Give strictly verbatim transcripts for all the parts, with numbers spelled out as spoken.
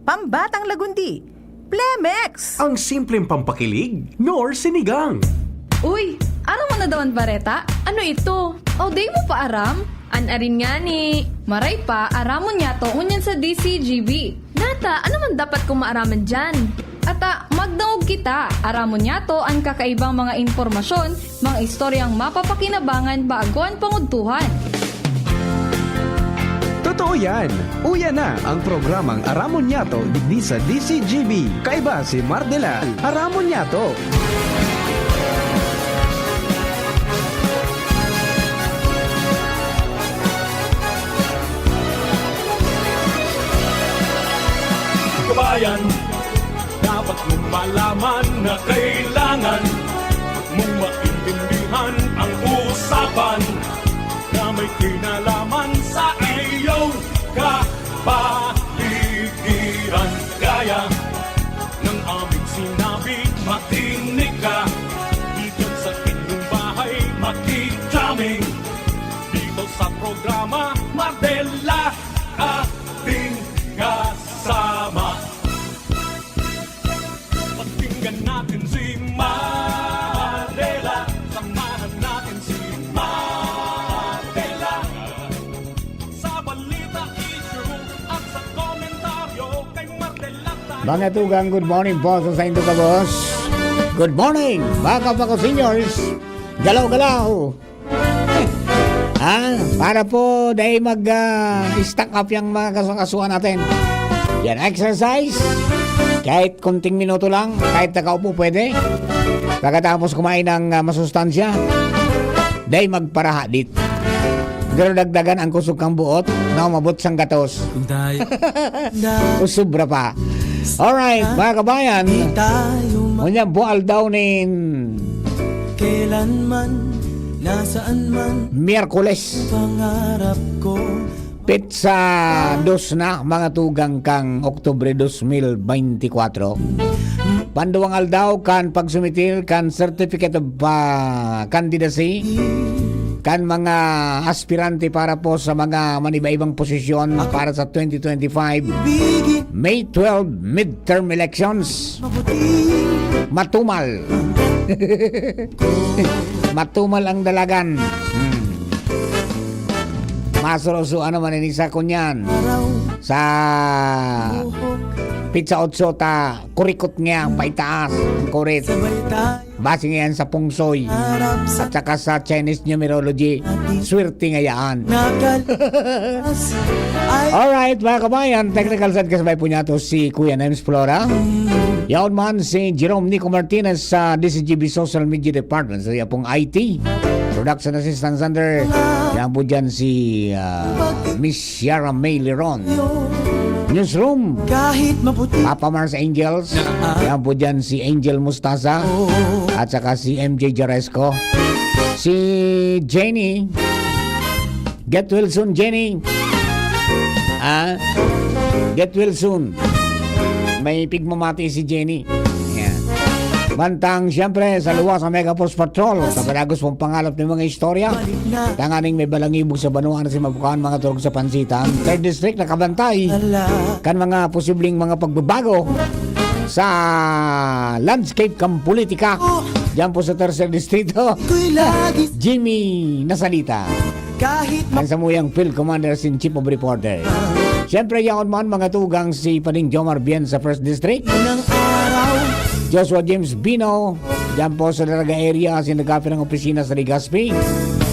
Pambatang Lagundi, Plemex! Ang simpleng pampakilig, Knorr Sinigang. Uy, aram mo na daw an bareta? Ano ito? O, di mo pa aram? An arin ngani. Maray pa, aramon niyato ngunyan sa D C G B. Nata, ano man dapat kong maaraman diyan? Ata, magdangog kita. Aramon niyato an kakaibang mga impormasyon, mga istoryang mapapakinabangan bago an pangudtuhan. Totoo yan! Uya na ang programang Aramon Niyato digdi sa D C G B. Kaiba si Mar de la Aramon Niyato. Kabayan, dapat mong malaman na kailangan mong maintindihan ang usapan na may kinalaman sa iyong kapaligiran. Gaya ng aming sinabi, makinig ka. Diyan sa inyong bahay, makijamming. Dito sa programa, Mar de la, ating kasama. Pakinggan natin si Mar de la. Samahan natin si Mar de la. Sa balita, issue, at sa komentaryo kay Mar de la tayo. Mga tugang, good morning po sa saindo gabos. Good morning, mga kapako seniors. Galaw-galaw. Ah, para po dai mag, ah, stack up yang mga kasu-, kasuan natin. Yan, exercise. Kahit konting minuto lang, kahit nakaupo, pwede. Pagkatapos kumain ng, ah, masustansya, dai magparaha dit. Pero dagdagan ang kusog kang buot na umabot sang gatos. Dai. O sobra pa. Alright, mga kabayan. Di tayo ma- Ngunyan, bual daw nin Kailanman, nasaan man Miyerkules. Pangarap ko. Petsa dos na, mga tugang, kang Oktubre dos mil beintikwatro. Panduwang aldaw kan pagsumitir kan Certificate of, ah, Candidacy kan mga aspirante para po sa mga maniba-ibang posisyon para sa twenty twenty-five May twelve midterm elections. Matumal. Matumal ang dalagan. Hmm. Masurusuan naman ini sa kunyan. Sa pizza otso ta, kurikot niya, paitaas, ang kurit. Base ngayon sa pungsoy at saka sa Chinese numerology, swerte ngayaan. Alright, mga kabayan, technical side kasabay po niya to si Kuya Nems Flora. Yaon man si Jerome Nico Martinez sa D C G B Social Media Department, sa iya pong I T. Production Assistant Center. Yan po dyan si, ah, Miss Sierra May Leron. Newsroom, Kahit maputi Papa Mars Angels. Yan po dyan si Angel Mustasa. At saka si M J Jaresco. Si Jenny. Get well soon, Jenny. Ah, get well soon. May pigmamati si Jenny. Yan. Mantang, siyempre, sa luwas sa Mega Force Patrol, sa padagos pong pangalap ng mga istorya, tanganing may balangibog sa banwa na si mabukaan mga turog sa pansitan. Third District, nakabantay kan mga posibleng mga pagbabago sa landscape kan politika. Diyan po sa Tercer Distrito, Jimmy Nasalita. Kahit ma- Ang samuyang Field Commander sin Chief of Reporter. Siyempre, yaon man, mga tugang, si Pading Jomar Bien sa First District. Ng araw. Joshua James Bino, dyan po sa Daraga area, si nagkapirang opisina sa Legazpi.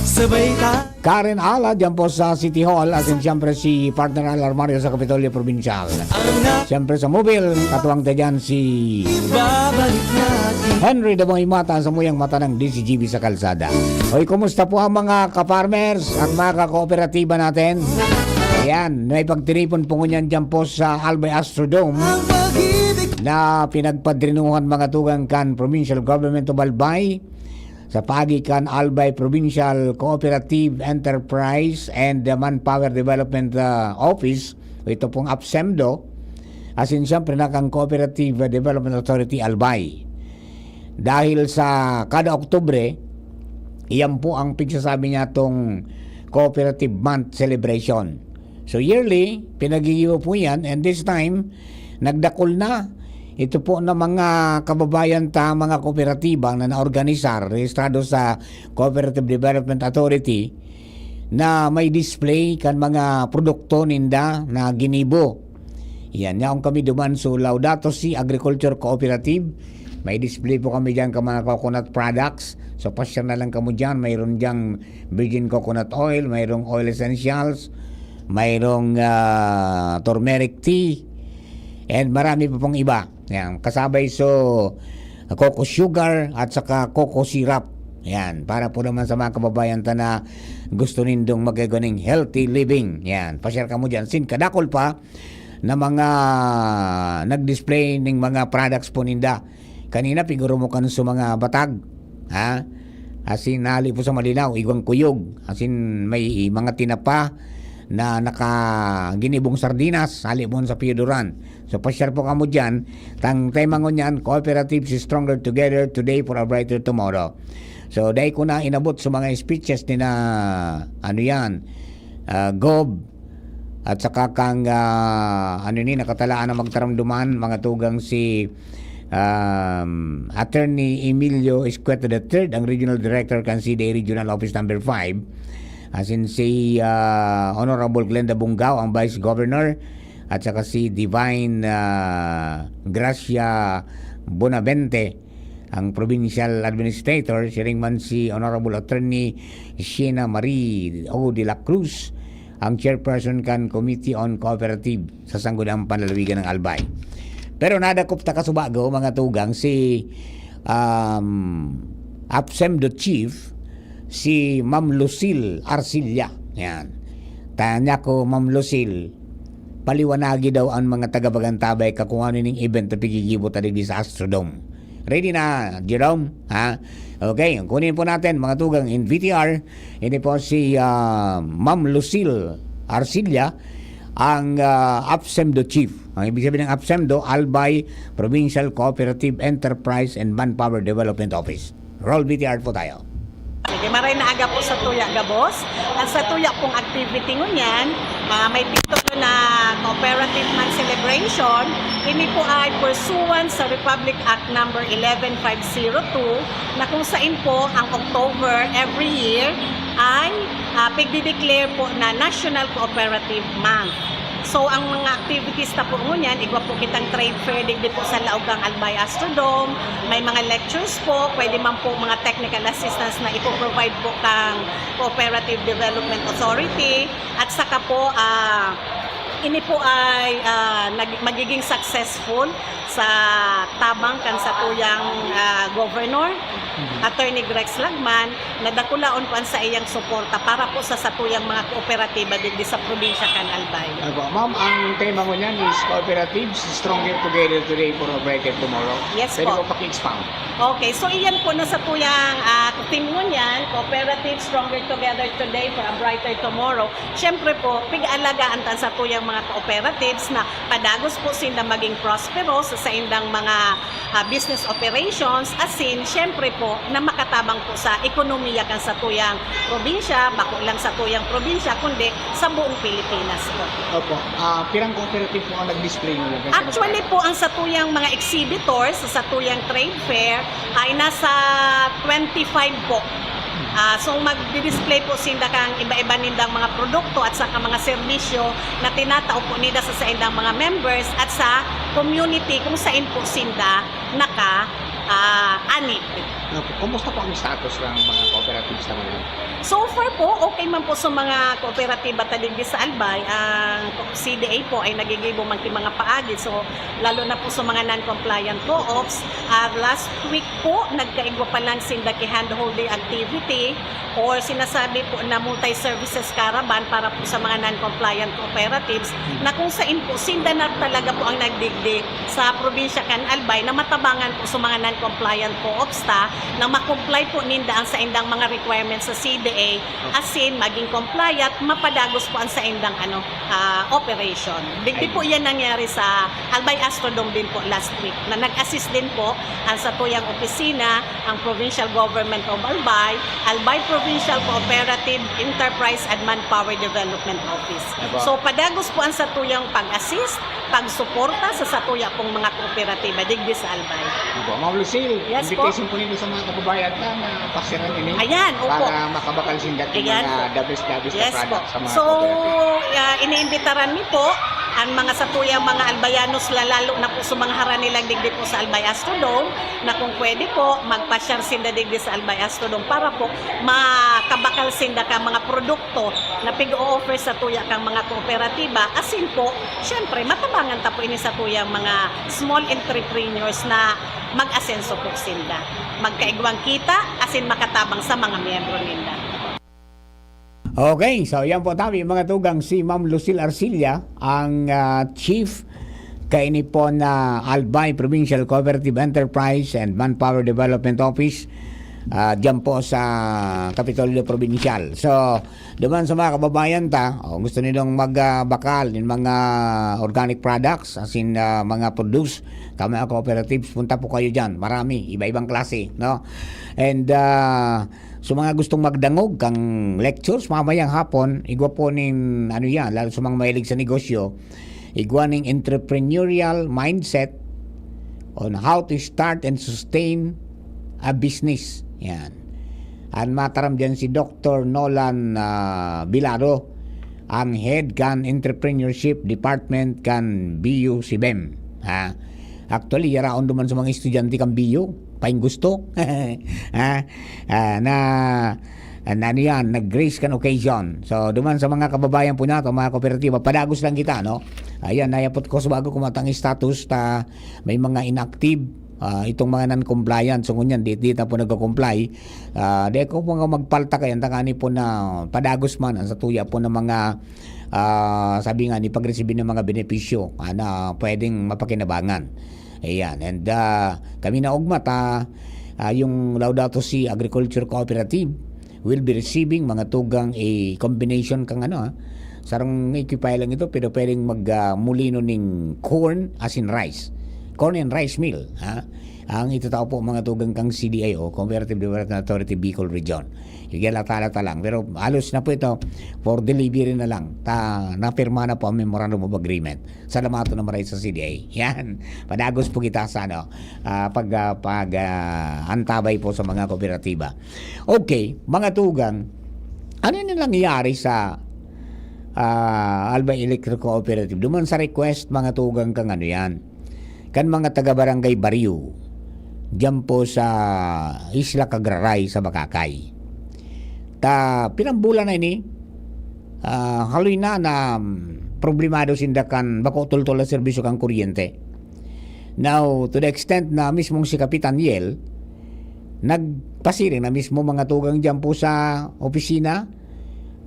Sabay ta- Karen Ala, dyan po sa City Hall, at siyempre si Partner Al Armario sa Kapitolyo Provincial. Ang na- Siyempre sa Mobile, katuwang ta dyan si Ibabalik natin. Henry Damoy Mata, sa muyang mata ng D C G B sa kalsada. Oy, kumusta po ang mga ka-farmers at mga kakooperatiba natin? Ayan, may pagtiripon po ngunyan dyan po sa Albay Astrodome na pinagpadrinuhan, mga tugang, kan Provincial Government of Albay sa paagi kan Albay Provincial Cooperative Enterprise and Manpower Development, ah, Office, o ito pong APSEMDO, asin siyempre na kan Cooperative Development Authority Albay. Dahil sa kada Oktubre, iyan po ang pigsasabi niya tong Cooperative Month Celebration. So yearly, pinagigibo po yan, and this time, Nagdakul na. Ito po na mga kababayan ta, mga kooperatiba na naorganisar, rehistrado sa Cooperative Development Authority, na may display kan mga produkto ninda na ginibo. Yan, yaon kami duman sa Laudato Si Agriculture Cooperative. May display po kami diyan kan mga coconut products. So, pasyal na lang kamo diyan. Mayroon diyang virgin coconut oil, mayroong oil essentials, mayroong, ah, turmeric tea, and marami pa pong iba. Yan, kasabay so coco sugar at saka coco syrup. Yan, para po naman sa mga kababayan ta na gusto nindong magkaganing healthy living. Yan, pasyal kamo diyan. Sin kadakul pa na mga nag-display ning mga products po ninda. Kanina, piguro mo kan sa mga batag, ha? Asin, hali po sa Malinaw, igwang kuyog. Asin, may mga tinapa na naka-, ginibong sardinas, hali po sa Pioduran. So, pasyal po kamo diyan. Tang tema ngunyan, Cooperatives Stronger Together Today for a Brighter Tomorrow. So, dai ko na inabot sa mga speeches ni na, ano yan, ah, Gob, at saka kang, ah, ano ni, nakatalaan na magtaramduman, mga tugang si, um, Attorney Emilio Escueta the third, ang Regional Director kan C D A Regional Office Number five. Asin si, ah, Honorable Glenda Bungao, ang Vice Governor, at saka si Divine, ah, Gracia Bonavente, ang Provincial Administrator, siring man si Honorable Attorney Sheena Marie O. de la Cruz, ang Chairperson kan Committee on Cooperative sa Sangguniang Panlalawigan ng Albay. Pero nadakop ta kasubago, mga tugang, si, um, APSEMDO Chief, si Ma'am Lucille Arcilla. Yan. Tanya ko, Ma'am Lucille, paliwanagi daw ang mga taga-Bagantabay ka kung ano ning event na pigigibo ta digdi sa Astrodome. Ready na, Jerome? Ha? Okay, kunin po natin, mga tugang, in V T R. Ini po si, ah, Ma'am Lucille Arcilla, ang, ah, APSEMDO Chief. Ang ibig sabihin ng APSEMDO, Albay Provincial Cooperative Enterprise and Manpower Development Office. Roll V T R po tayo. Sige, maray na aga po sa tuya gabos. Ang sa tuya pong activity ngunyan, ah, may titulo na Cooperative Month Celebration. Ini po ay pursuant sa Republic Act number eleven five zero two, na kung sain po ang October every year ay, ah, pigdideclare po na National Cooperative Month. So, ang mga activities ta po ngunyan, igwa po kitang trade fair digdi po sa laog kan Albay Astrodome. May mga lectures po, pwede man po mga technical assistance na ipo-provide po kang Cooperative Development Authority. At saka po, ah, ini po ay, ah, nag-, magiging successful sa tabang kan satuyang, ah, Governor, Attorney Rex Lagman, na dakulaon po ang saiyang suporta para po sa satuyang mga kooperatiba digdi sa probinsya kan Albay. Opo, ma'am, ang tema ngunyan is Cooperatives Stronger Together Today for a Brighter Tomorrow. Yes po. Pwede po paki-expound? Okay, so iyan po na satuyang, ah, theme ngunyan, Cooperatives Stronger Together Today for a Brighter Tomorrow. Siyempre po, pig-aalagaan ta an satuyang mga cooperatives na padagos po sinda maging prosperous sa saindang mga, ah, business operations, asin siyempre po na makatabang po sa ekonomiya kan satuyang probinsya, bako lang satuyang probinsya, kundi sa buong Pilipinas po. Opo. Ah, pirang cooperative po ang nag-display ngayon? Actually po, ang satuyang mga exhibitors sa satuyang trade fair ay nasa twenty-five po. Ah, so, magdi-display po sinda kan iba-iba nindang mga produkto at saka mga serbisyo na tinatao po nila sa saindang mga members at sa community kung sain po sinda naka, ah, anib. Opo. Kumusta po ang status ng mga cooperatives na ngayon? So far po, okay man po sa mga kooperatiba ta digdi sa Albay. Ang C D A po ay nagigibo man ki mga paagi. So, lalo na po sa mga non-compliant co-ops. Ah, last week po, nagkaigwa pa lang sinda ki handholding activity or sinasabi po na multi-services caravan para po sa mga non-compliant cooperatives na kung sain po sinda na talaga po ang nagdigdi sa probinsya kan Albay na matabangan po sa mga non-compliant co-ops ta na ma-comply po ninda ang saindang mga requirements sa C D A, asin maging compliant, mapadagos po ang saindang, ano, ah, operation. Digdi po yan nangyari sa Albay Astrodome din po last week na nag-assist din po ang satuyang opisina, ang Provincial Government of Albay, Albay Provincial Cooperative Enterprise and Manpower Development Office. Aba. So, padagos po ang satuyang pag-assist pagsuporta sa satuya pong mga kooperatiba digdi sa Albay. Opo, Ma'am Lucille, Yes po. Invitation po nito sa mga kababayan na, na pasyalan ini Ayan, opo. Para makabakal sinda ng Ayan mga po. the best, the best na Yes po. product sa mga So, kooperatiba. uh, iniimbitaran mi po ang mga satuya mga Albayanos, lalo na po sa mga harani lang digdi po sa Albay Astrodome, na kung pwede po, magpasyar sinda digdi sa Albay Astrodome para po makabakal sinda ka mga produkto na pig-o-offer satuya kang mga kooperatiba. Asin po, syempre, matabangan ta po ini satuyang mga small entrepreneurs na mag-asenso po sinda. Magkaigwang kita, asin makatabang sa mga miyembro ninda. Okay, so yan po tabi mga tugang, si Ma'am Lucille Arcilla, ang ah, chief kaini po na Albay Provincial Cooperative Enterprise and Manpower Development Office ah, dyan po sa Kapitolyo Provincial. So, duman sa mga kababayan ta, o gusto nilang magbakal ng mga organic products, as in ah, mga produce, ka mga cooperatives, punta po kayo dyan. Marami, iba-ibang klase, no? And ah, so mga gustong magdangog kang lectures mamayang hapon, igwa po nin, ano yan, lalo sa mga mahilig sa negosyo, igwa ning entrepreneurial mindset on how to start and sustain a business. Yan. Ang mataram dyan si Doctor Nolan ah, Bilaro, ang head kan entrepreneurship department kan B U C B E M. Ha? Actually, yaraon duman sa mga estudyante kan B U, paing gusto. ha? Ah, na, na ano yan, nag-grace kan occasion. So, duman sa mga kababayan po nato, mga kooperatiba, padagos lang kita, no? Ayan, nayapot ko sa bago kumatang status ta may mga inactive ah, itong mga non-compliant. So, ngunyan, di, di ta po nagko-comply. Ah, di ko po nga magpalta kaya, tangani po na padagos man ang satuya po ng mga, ah, sabi nga ni, pagresibir ng mga benepisyo ah, na pwedeng mapakinabangan. Ayan. And ah, kami na ugmat, ah, ah, yung Laudato Si Agriculture Cooperative will be receiving mga tugang a combination kang ano, ah, sarong equipay lang ito, pero pwedeng mag ah, mulino ning corn as in rice. Corn and rice mill, ha? Ang itatao po mga tugang kang C D I O, Cooperative Development Authority Bicol Region. Yung lata-lata lang. Pero halos na po ito, for delivery na lang. Ta, napirma na po ang Memorandum of Agreement. Salamaton na maray sa C D A. Yan. Padagos po kita sa ano, ah, pag, ah, pag, ah, antabay po sa mga kooperatiba. Okay, mga tugang, ano yung nangyari sa ah, Albay Electric Cooperative? Duman sa request, mga tugang kang ano yan, kan mga taga-barangay Barrio, dyan po sa Isla Cagraray sa Bakakay. Ta, pirang bulan na ini, ah, haloy na na mm, problemado sinda kan bako tultol na serbisyo kan kuryente. Now, to the extent na mismong si Kapitan Yel, nagpasiring na mismo mga tugang dyan po sa opisina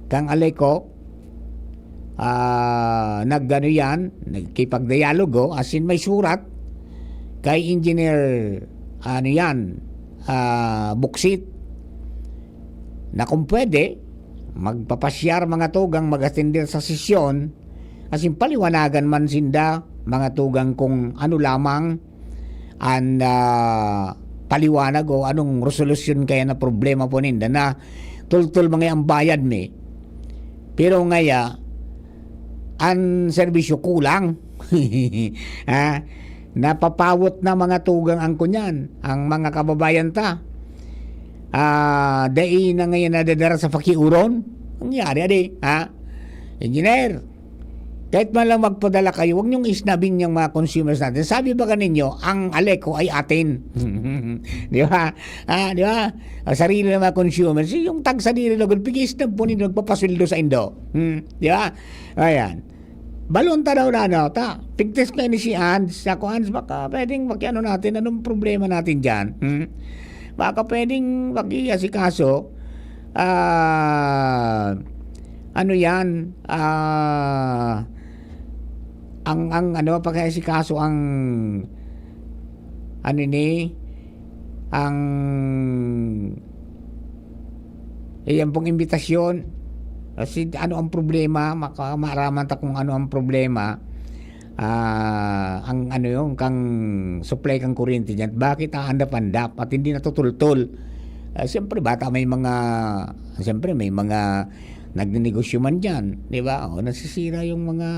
kang Aleco, ah, nag-ano yan, nagkipagdialogo, as in may surat kay Engineer, ano yan, ah, Buksit, na kung pwede, magpapasyar mga tugang, mag-atender sa sesyon, as in paliwanagan man sinda, mga tugang, kung ano lamang an ah, paliwanag o anong resolusyon kaya na problema po ninda na tultol mga ang bayad mi. Pero ngaya, an serbisyo kulang. ha? Napapawot na mga tugang ang kunyan, ang mga kababayan ta. Ah, dai na ngayon nadadara sa pakiuron. Nangyari, adi, ha? Engineer, kahit man lang magpadala kayo, huwag niyong isnabing yung mga consumers natin. Sabi ba ninyo, ang Aleco ay atin? di ba? Ah, di ba? Ang sarili ng mga consumers, yung tagsadiri na gud, pig-isnab po ninyo, nagpapasweldo sa indo. Hmm, di ba? Ayan. Balon ta daw na ano, ta. Pigtest kayo ni si Ans. Ako, Ans, baka pwedeng makiano natin. Anong problema natin dyan? Hmm? Baka pwedeng mag-iasikaso. Ah, ano yan? Ah, ang, ang ano, pag-iasikaso ang ano ni, ang iyan pong imbitasyon. Kasi ano ang problema, maka, maaraman ta kung ano ang problema. Ah, ang ano yung kang supply kang kuryente diyan, bakit aandap-andap at hindi natutultol? Ah, siyempre, bata may mga, siyempre, may mga nagnenegosyo man diyan, di ba? O, nasisira yung mga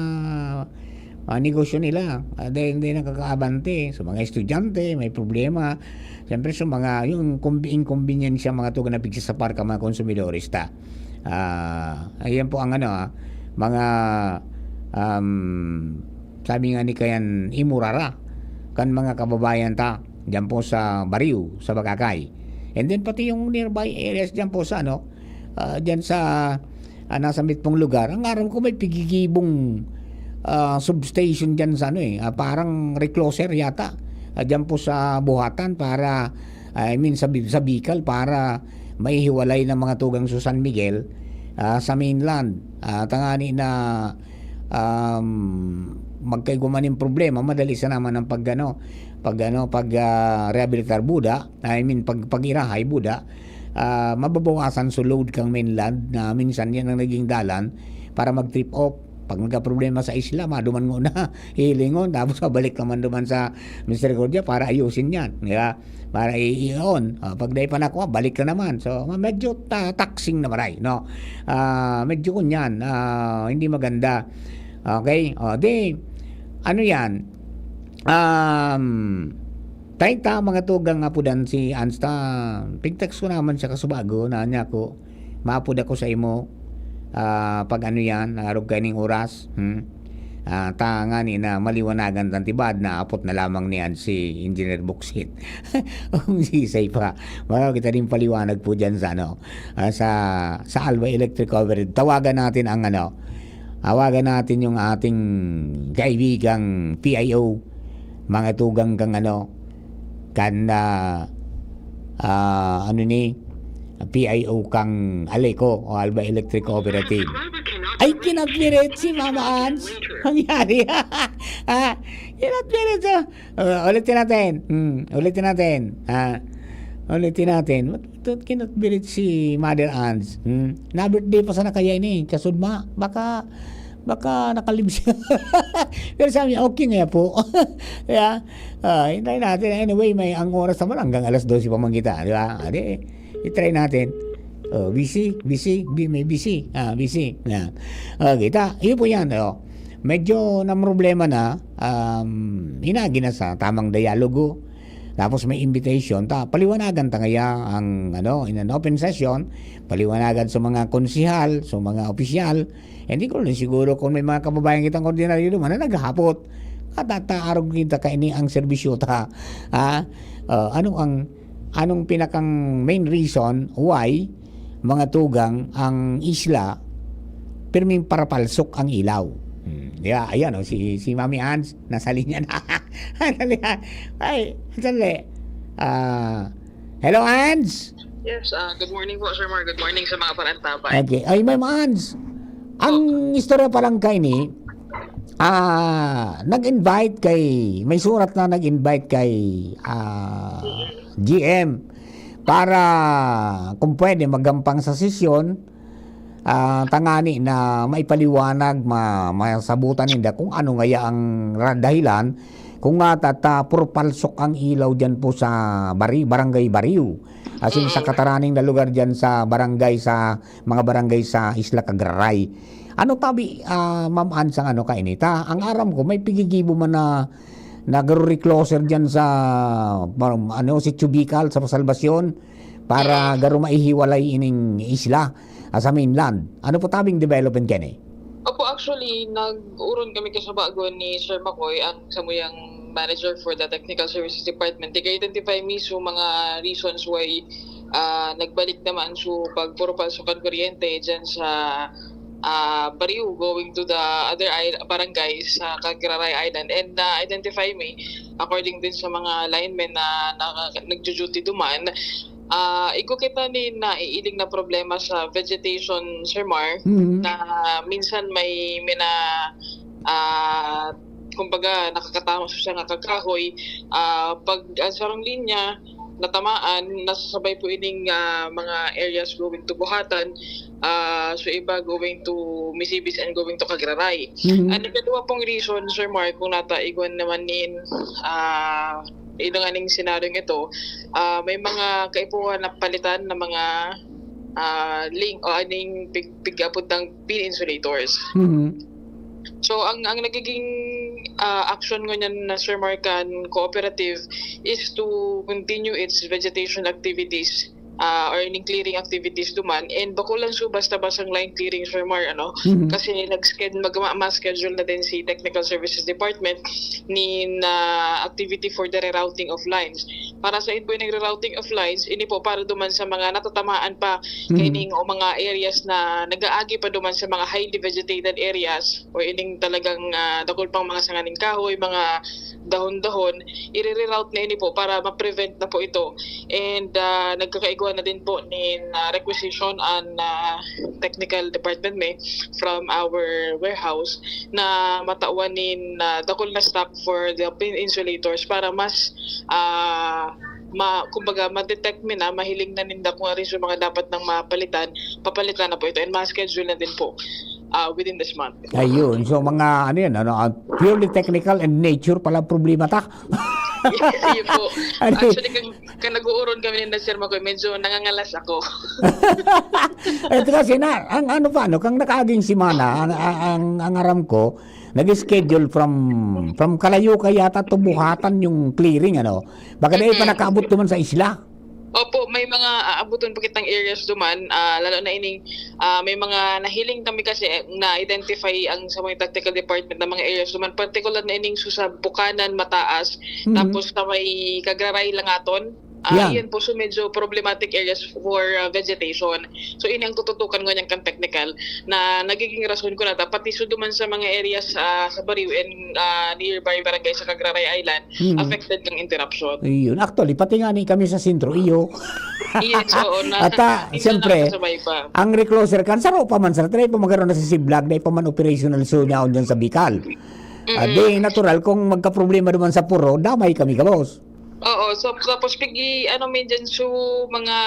ah, negosyo nila. Ah, dahil hindi nakakaabante. So, mga estudyante, may problema. Siyempre, so, mga, yung combi-, inconvenience siya, mga tugang na pigsasapar ka, mga konsumidores ta. Ah, ayan po ang ano, ah, mga, um, sabi nga ni Kayan Imurara, kan mga kababayan ta, dyan po sa Bariw, sa Bagakay. And then, pati yung nearby areas dyan po sa ano, ah, dyan sa, ah, nasa mitpong lugar. Ang aram ko may pigigibong, ah, substation dyan sa ano eh, ah, parang recloser yata. Ah, dyan po sa Buhatan para, I mean, sa Bi-, sa Bicol para maihiwalay ng mga tugang sa San Miguel, ah, sa mainland. Ah, tangani na, um, magkaigwa man yung problema, madali sa naman ang pag, ano, pag, ano, pag, ah, rehabilitar buda, I mean, pag, pag-irahay buda, ah, mababawasan so load kang mainland na minsan yan ang naging dalan para mag-trip off. Pag nagka-problema sa isla, maduman mo na, hilingon, tapos babalik naman duman sa Misericordia para ayusin yan, di ba? Para i-, i-on. Ah, pag dai pa nakuha, balik ka naman. So, ma-, medyo ta-, taxing na maray, no? Ah, medyo kunyan, ah, hindi maganda. Okay? O, di, ano yan? Um, treinta mga tugang nga apudan si Ansta. Pigtext ko naman siya kasubago na niya ko, "Maapod ako sa imo, ah, pag ano yan, arog kaining oras." Hmm? Ah, ta ngani na maliwanagan tan tibad, naapot na lamang niyan si Engineer Buksit. Kung sisay pa, maraw kita din paliwanag po dyan sa ano, ah, sa, sa Alba Electric Overhead. Tawagan natin ang ano, tawagan natin yung ating kaibigang P I O, mga tugang kang ano, kan, ah, ah, ano ni, P I O kang Aleco o Alba Electric Cooperative. I cannot be reached si Mama Ans. Nangyari. Ah, cannot be reached, oh. Uh, ulitin natin. Hmm, ulitin natin. Ah, ulitin natin. What, what cannot be reached si Mother Ans? Hmm? Na-birthday pa sana kaya ini, kasudma. Baka, baka nakalib siya. Pero sabi niya, "Okay nga po." Yeah. Ah, hintayin natin. Anyway, may ang oras naman hanggang alas dose pa man kita, di ba? Ah, di, i-try natin. Oh, busy, busy, bi-, may busy. Ah, busy. Yeah. Ah, kita, yun po yan, oh. Medyo na problema na, um, hinagi na sa tamang dialogo. Tapos may invitation, ta, paliwanagan ta ngaya ang, ano, in an open session, paliwanagan sa mga konsihal, sa mga opisyal. Hindi ko rin siguro kung may mga kababayan kitang ordinaryo duman na naghahapot. Katataarog kita kaini ang serbisyo ta. Ha? Ah, ano ang, anong pinakang main reason why mga tugang ang isla, pirming parapalsok ang ilaw? Hmm, di ba? Ayan, oh, si, si Mami Ans, nasa linya na. Nasa linya. Ay, sandali. Ah, hello, Ans? Yes, ah, good morning po, Sir Mar. Good morning sa mga parantabay. Okay. Ay, Ma'am Ans, ang istorya pa lang kaini, ah, nag-invite kay, may surat na nag-invite kay, ah, G M para kung pwede magampang sa sesyon, ah, tangani na maipaliwanag, ma-, masabutan ninda kung ano ngaya ang ra-, dahilan kung nga tata purpalsok ang ilaw diyan po sa Bari-, Barangay Bariw. As in, sa Mm. kataraning na lugar diyan sa barangay, sa mga barangay sa Isla Cagraray. Ano tabi, ah, Ma'am Ans, ang ano kaini? Ta, ang aram ko, may pigigibo man na, na garo-recloser diyan sa, parang, ano, Sitio Bicol, sa Salvacion, para Mm. garo maihiwalay ining isla, ah, sa mainland. Ano po tabing development kani? Opo, actually, nag-uron kami kasubago ni Sir Makoy, ang samuyang manager for the technical services department. Tiga-identify mi so mga reasons why, ah, nagbalik naman so pagpurupalsok kan kuryente dyan sa, ah, Bariw going to the other isl-, barangays sa Cagraray Island. And na-identify mi, according din sa mga linemen na, na nagjo-duty duman, ah, igwa kita ni naiiling na problema sa vegetation, Sir Mar, Mm. na minsan may, may na, ah, kumbaga, nakakatamos siya nga kakahoy. Ah, pag ang sarong linya natamaan, nasasabay po ining, ah, mga areas going to Buhatan, ah, so iba going to Misibis and going to Cagraray. Mm. Ang ikaduwa pong reason, Sir Mark, kung nata igwan naman nin, ah, ino nga ning senaryong ito, ah, may mga kaipuhan na palitan na mga, ah, link o aning pig-, pig-apod ng pin insulators. Mhm. So, ang, ang nagiging ah, action ngunyan na, Sir Mark, kan cooperative is to continue its vegetation activities, ah, or ining clearing activities duman. And bako lang so basta-bastang line clearing, Sir Mar, ano? Mhm. Kasi nag-sched-, mag-, ma-, ma-schedule na din si Technical Services Department nin, ah, activity for the rerouting of lines. Para sa inpo ining rerouting of lines, ini po para duman sa mga natatamaan pa Mhm. kaining o mga areas na nag-aagi pa duman sa mga highly vegetated areas o ining talagang, ah, dakul pang mga sanga nin kahoy, mga dahon-dahon, ire-reroute na ini po para ma-prevent na po ito. And, ah, nagkakaigwa na din po nin, ah, requisition an, ah, technical department mi from our warehouse na matawan nin, ah, dakul na stock for the pin insulators para mas, ah, ma-, kumbaga, ma-detect mi na, mahiling na ninda kung ano yung mga dapat nang mapalitan, papalitan na po ito and ma-schedule na din po, ah, within this month. Ayun. So, mga ano yan, ano, ah, purely technical and nature pala problema ta. Yun po. Ano yun? Actually, kan, kan nag-uuron kami ni Sir Makoy, medyo nangangalas ako. Ito kasi na, ang ano pa, no, kang nakaaging semana, ang, ang, ang, ang aram ko, nag-schedule from, from Kalayoka yata to Buhatan yung clearing, ano. Baka dahil pa Mm-mm. nakaabot naman sa isla. Opo, may mga aabuton pa kitang areas duman, ah, lalo na ining, ah, may mga nahiling kami kasi, eh, na-identify ang sa mga technical department na mga areas duman, partikular na ining sa Bukanan, Mataas, Mhm. tapos sa may Kagraray, Langaton. Ah, Yeah. Iyan po, so medyo problematic areas for, ah, vegetation. So, ini ang tututukan ngunyan kan technical na nagiging rason ko na ta, pati so duman sa mga areas, ah, sa Bariw and, ah, nearby barangay sa Kagraray Island, Mhm. affected ng interruption. Ayun. Actually, pati nga ni kami sa sentro, iyo. Yes, oo na. At, ah, Hindi siyempre, nakasabay pa. ang recloser kan, saro pa man sa, try pa magkaroon na sa Siblag, na ipaman operational so niya dyan sa Bicol. Ah, Mm-mm. Di, natural, kung magkaproblema naman sa puro, damay kami, kabos. Oo, so, tapos pigi, ano, may dyan so mga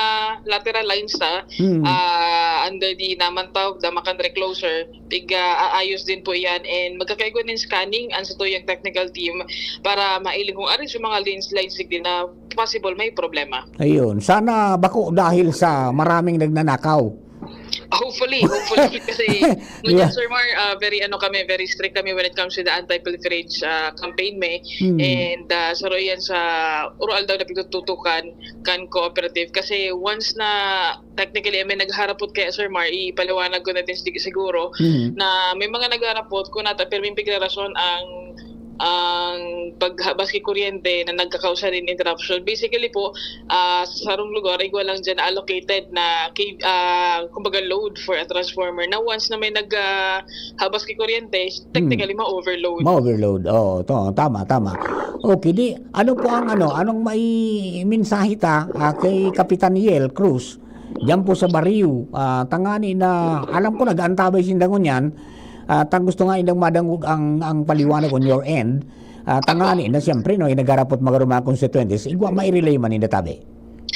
lateral lines, ah, Mm. ah, under the Namantaw, Damacan Recloser, pig, ah, aayos din po yan, and magkakaigwa nin scanning ang satuyang technical team para mailing kung arin sa mga lines, lines din na possible may problema. Ayun. Sana bako dahil sa maraming nagnanakaw. Hopefully, hopefully, kasi ngunyan, Yeah. Sir Mar, ah, very, ano kami, very strict kami when it comes to the anti-pilferage, ah, campaign mi. Hmm. And, ah, saro yan sa uro aldaw na pigtututukan kan cooperative. Kasi once na, technically, may nagharapot kaya, Sir Mar, ipaliwanag ko na din sig-, siguro, Hmm. na may mga nagharapot kung nata pirming pigrarason ang ang paghabas ki kuryente na nagkakausa nin interruption. Basically po, ah, sa sarong lugar, igwa lang dyan allocated na ki-, ah, kumbaga load for a transformer na once na may nag, ah, habas ki kuryente, technically Hmm. ma-overload. Ma-overload. Oo, to, tama, tama. Okay, di, ano po ang ano, anong may mensahe ta, ah, kay Kapitan Yel Cruz? Diyan po sa Bariw, ah, tangani na, alam ko nag-aantabay sinda ngunyan, at ang gusto nga indang madangog ang, ang paliwanag on your end, ah, tangani na siyempre, no, yung nagharapot mga rumang konstituyentes, igwa mairelay man ninda tabi.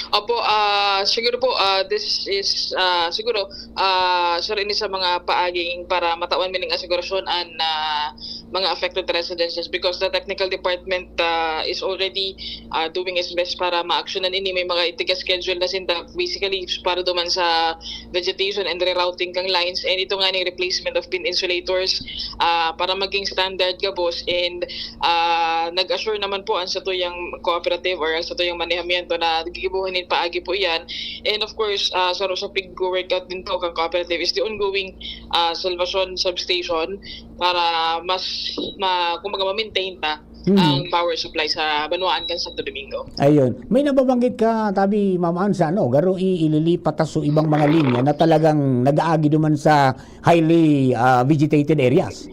Opo, ah, siguro po, ah, this is, ah, siguro, ah, sir, ini sa mga paaging para matawan mi ning asegurasyon an, ah, mga affected residences because the technical department, ah, is already, ah, doing its best para ma-actionan ini. May mga itiga-schedule na sinda, basically, para duman sa vegetation and rerouting kang lines. And ito nga ning replacement of pin insulators, ah, para maging standard gabos. And, ah, nag-assure naman po ang satuyang cooperative or ang satuyang manehamiento na gigibuhan nin paagi po iyan. And of course, ah, sa, sa pig-workout din po kang cooperative is the ongoing, ah, Salvacion Substation para mas ma-, kumbaga, ma-maintain ta Hmm. ang power supply sa banwaan kan Santo Domingo. Ayun. May nababanggit ka, tabi, Ma'am Ansa, no? Garo i-, ililipat ta so ibang mga linya na talagang nag-aagi duman sa highly, ah, vegetated areas.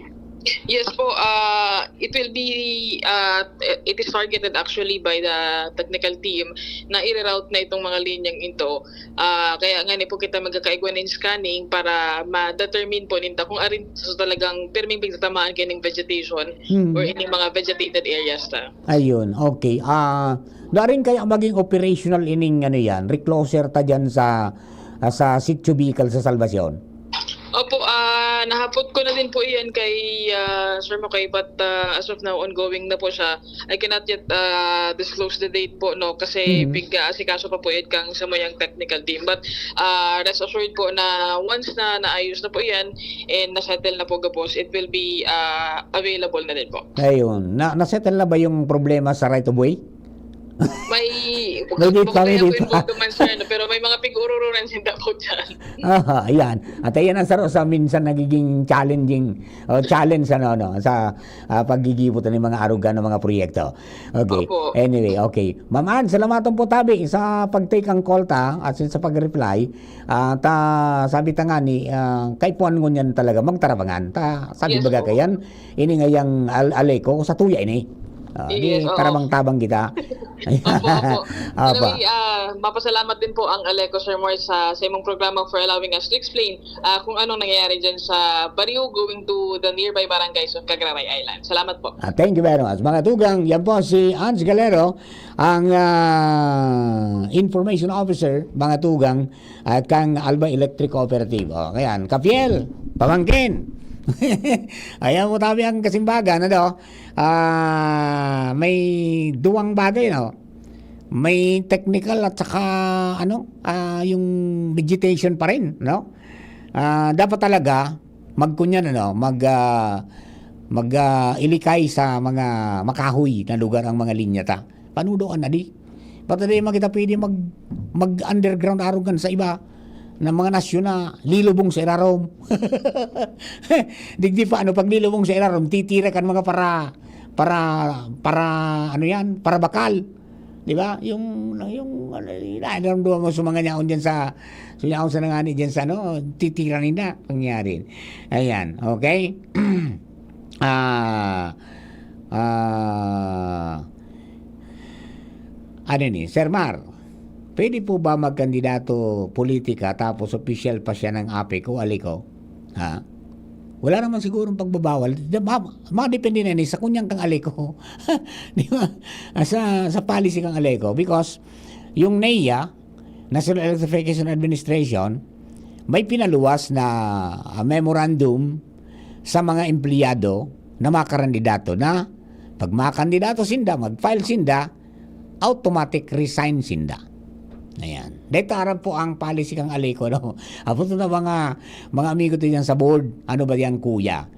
Yes po, ah, it will be, ah, it is targeted actually by the technical team na i-reroute na itong mga linyang ito. Ah, kaya nga ni po kita magkakaigwa nin scanning para ma-determine po ninda kung arin so talagang pirming pigtatamaan kayo ning vegetation Hmm. or ining mga vegetated areas ta. Ayun, okay. Ah, daring kaya maging operational ining ano yan, recloser ta dyan sa, ah, sa Sitio Bicol sa Salvacion? Opo, ah, nahapot ko na din po iyan kay, ah, Sir Mokay, but, ah, as of now, ongoing na po siya. I cannot yet, ah, disclose the date po, no, kasi Mhm. pig-aasikaso pa po iyan kang sa mayang technical team. But, ah, rest assured po na once na naayos na po iyan and na-settle na po gabos, it will be, ah, available na din po. Ayun. Na, na-settle na ba yung problema sa right of way? May, May date baka pa, may kaya po date pa. involved naman, sir, no? Pero may mga pig-urururan sinda po dyan. Aha, ayan. At ayan ang saro sa minsan nagiging challenging, o challenge, ano, no, sa, ah, paggigibo ta nin mga aruga na mga proyekto. Okay. Opo. Anyway, okay. Ma'am Ann, salamaton po tabi sa pag-take ang call ta at sa pag-reply. Ah, ta, sabi ta nga ni, ah, kaipuhan ngunyan talaga magtarabangan. Ta, sabi Yes baga po. kayan, ini ngayang al-, Aleco, sa tuya ini. Ah, di Yes, oo. tarabang-tabang kita. Opo, opo. Opo. Anyway, ah, mapasalamat din po ang Aleco, Sir Moy, sa, sa imong programa for allowing us to explain, ah, kung anong nangyayari dyan sa Bariu going to the nearby barangays of Cagraray Island. Salamat po. Ah, thank you very much. Mga tugang, yan po si Ans Galero, ang, ah, information officer, mga tugang, at kang Alba Electric Cooperative. O, ayan. Kapiel, pamangkin. Ayan po tabi ang kasimbagan, ano? Ah, may duwang bagay, no? May technical at saka, ano, ah, yung vegetation pa rin, no? Ah, dapat talaga, magkunyan, ano, mag, ah, mag, ah, ilikay sa mga makahoy na lugar ang mga linya ta. Panudoan na di. Ba't na di man kita pwede mag-, mag-underground arugan sa iba na mga nasyon na lilubong sa irarom? Digdi pa, ano, pag lilubong sa irarom, titira kan mga para, para, para, ano yan, para bakal. Di ba? Yung, yung, ano, naramdaman mo sa mga yaon dyan sa, sa yaon sa nangani dyan sa, ano, titira nila, pangyari. Ayan, okay? Ah, ah, ano ni, Sir Mar, pwede po ba magkandidato politika tapos opisyal pa siya ng APEC o ALECO? Ha? Wala naman sigurong pagbabawal. Da-, ma-, madepende na ni sa kunyang kang ALECO. Di ba? Ah, sa, sa policy kang ALECO. Because yung NEA, National Electrification Administration, may pinaluwas na, ah, memorandum sa mga empleyado na makarandidato na pag makandidato sinda, mag-file sinda, automatic resign sinda. Ayan. Dahil aram po ang policy kang ALECO, no? Hapot na mga, mga amigo to dyan sa board, ano ba yan, kuya?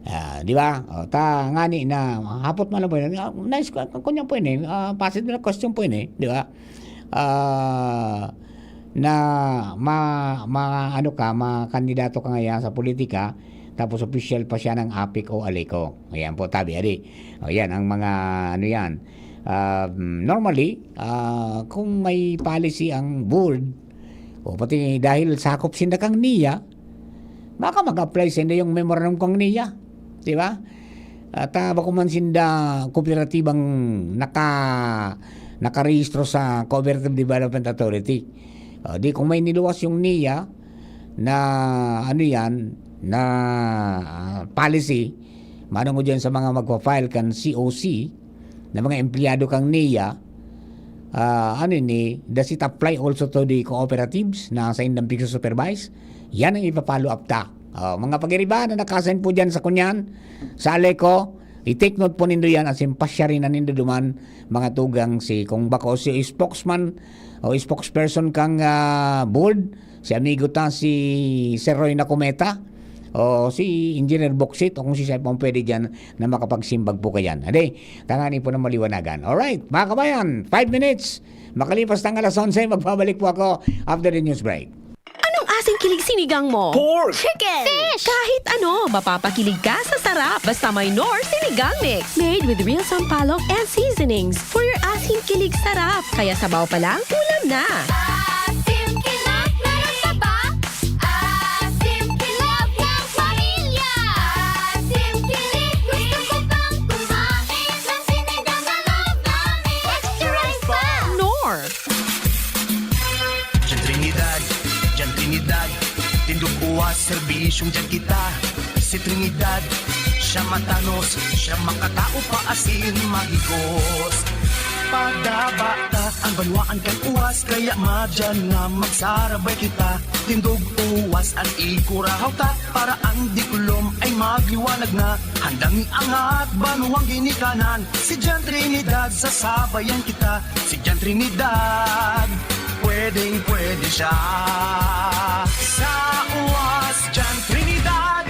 Ah, di ba? O, ta, ngani na, hapot man lang po yun. Ah, nice, ku-, kunyan po yun eh. Ah, positive na question po yun eh, di ba? Ah, na ma-, ma-, ano ka, makandidato ka ngayon sa politika, tapos opisyal pa siya ng APEC o ALECO. Ayan po, tabi, adi. O, yan, ang mga, ano yan. Ah, normally, ah, kung may policy ang board, o pati dahil sakop sinda kang NEA, baka mag-apply sinda yung memorandum kang NEA. Di ba? At, ah, bako man sinda kooperatibang naka-, nakarehistro sa Cooperative Development Authority. O, di kung may niluwas yung NEA na, ano yan, na, ah, policy, manungod yan sa mga magpa-file kan C O C, na mga empleyado kang NEA, ah, ano ini, does it apply also to the cooperatives na saindang pigsusupervise? Yan ang ipa-follow up ta. Ah, mga pag-iriba na nakasign po dyan sa kunyan, sa ALECO, i-take note po nindo yan at simpasyarin na nindo duman, mga tugang, si, kung bako si spokesman o spokesperson kang, ah, board, si amigo ta, si Sir Roy Nacumeta, o si Engineer Boksit, o kung si Sir pong pwede dyan na makapagsimbag po kayan. Ade, tangani po ng maliwanagan. Alright, mga kabayan, five minutes. Makalipas ng alas onse, magbabalik po ako after the news break. Anong asing kilig sinigang mo? Pork! Chicken! Fish! Kahit ano, mapapakilig ka sa sarap. Basta may Knorr Sinigang Mix. Made with real sampalok and seasonings. For your asing kilig sarap. Kaya sabaw pa lang, ulam na. Asim kilig, meron ka ba? Asim kilig ng pamilya. Asim kilig, gusto ko pang kumain ng sinigang na love namin. Extra rice pa! Knorr. Diyan Trinidad, diyan Trinidad, tindog uwas, serbisyong diyan kita. Si Trinidad, siya matanos, siya makatao pa asin mahigos. Padaba ta ang banwaan kan uwas, kaya madyan na magsarabay kita. Tindog uwas an ikurahaw ta, para ang diklom ay magliwanag na. Handang iangat banwang ginikanan, si Jan Trinidad, sasabayan kita. Si Jan Trinidad, pwedeng pwede siya. Sa uwas, Jan Trinidad.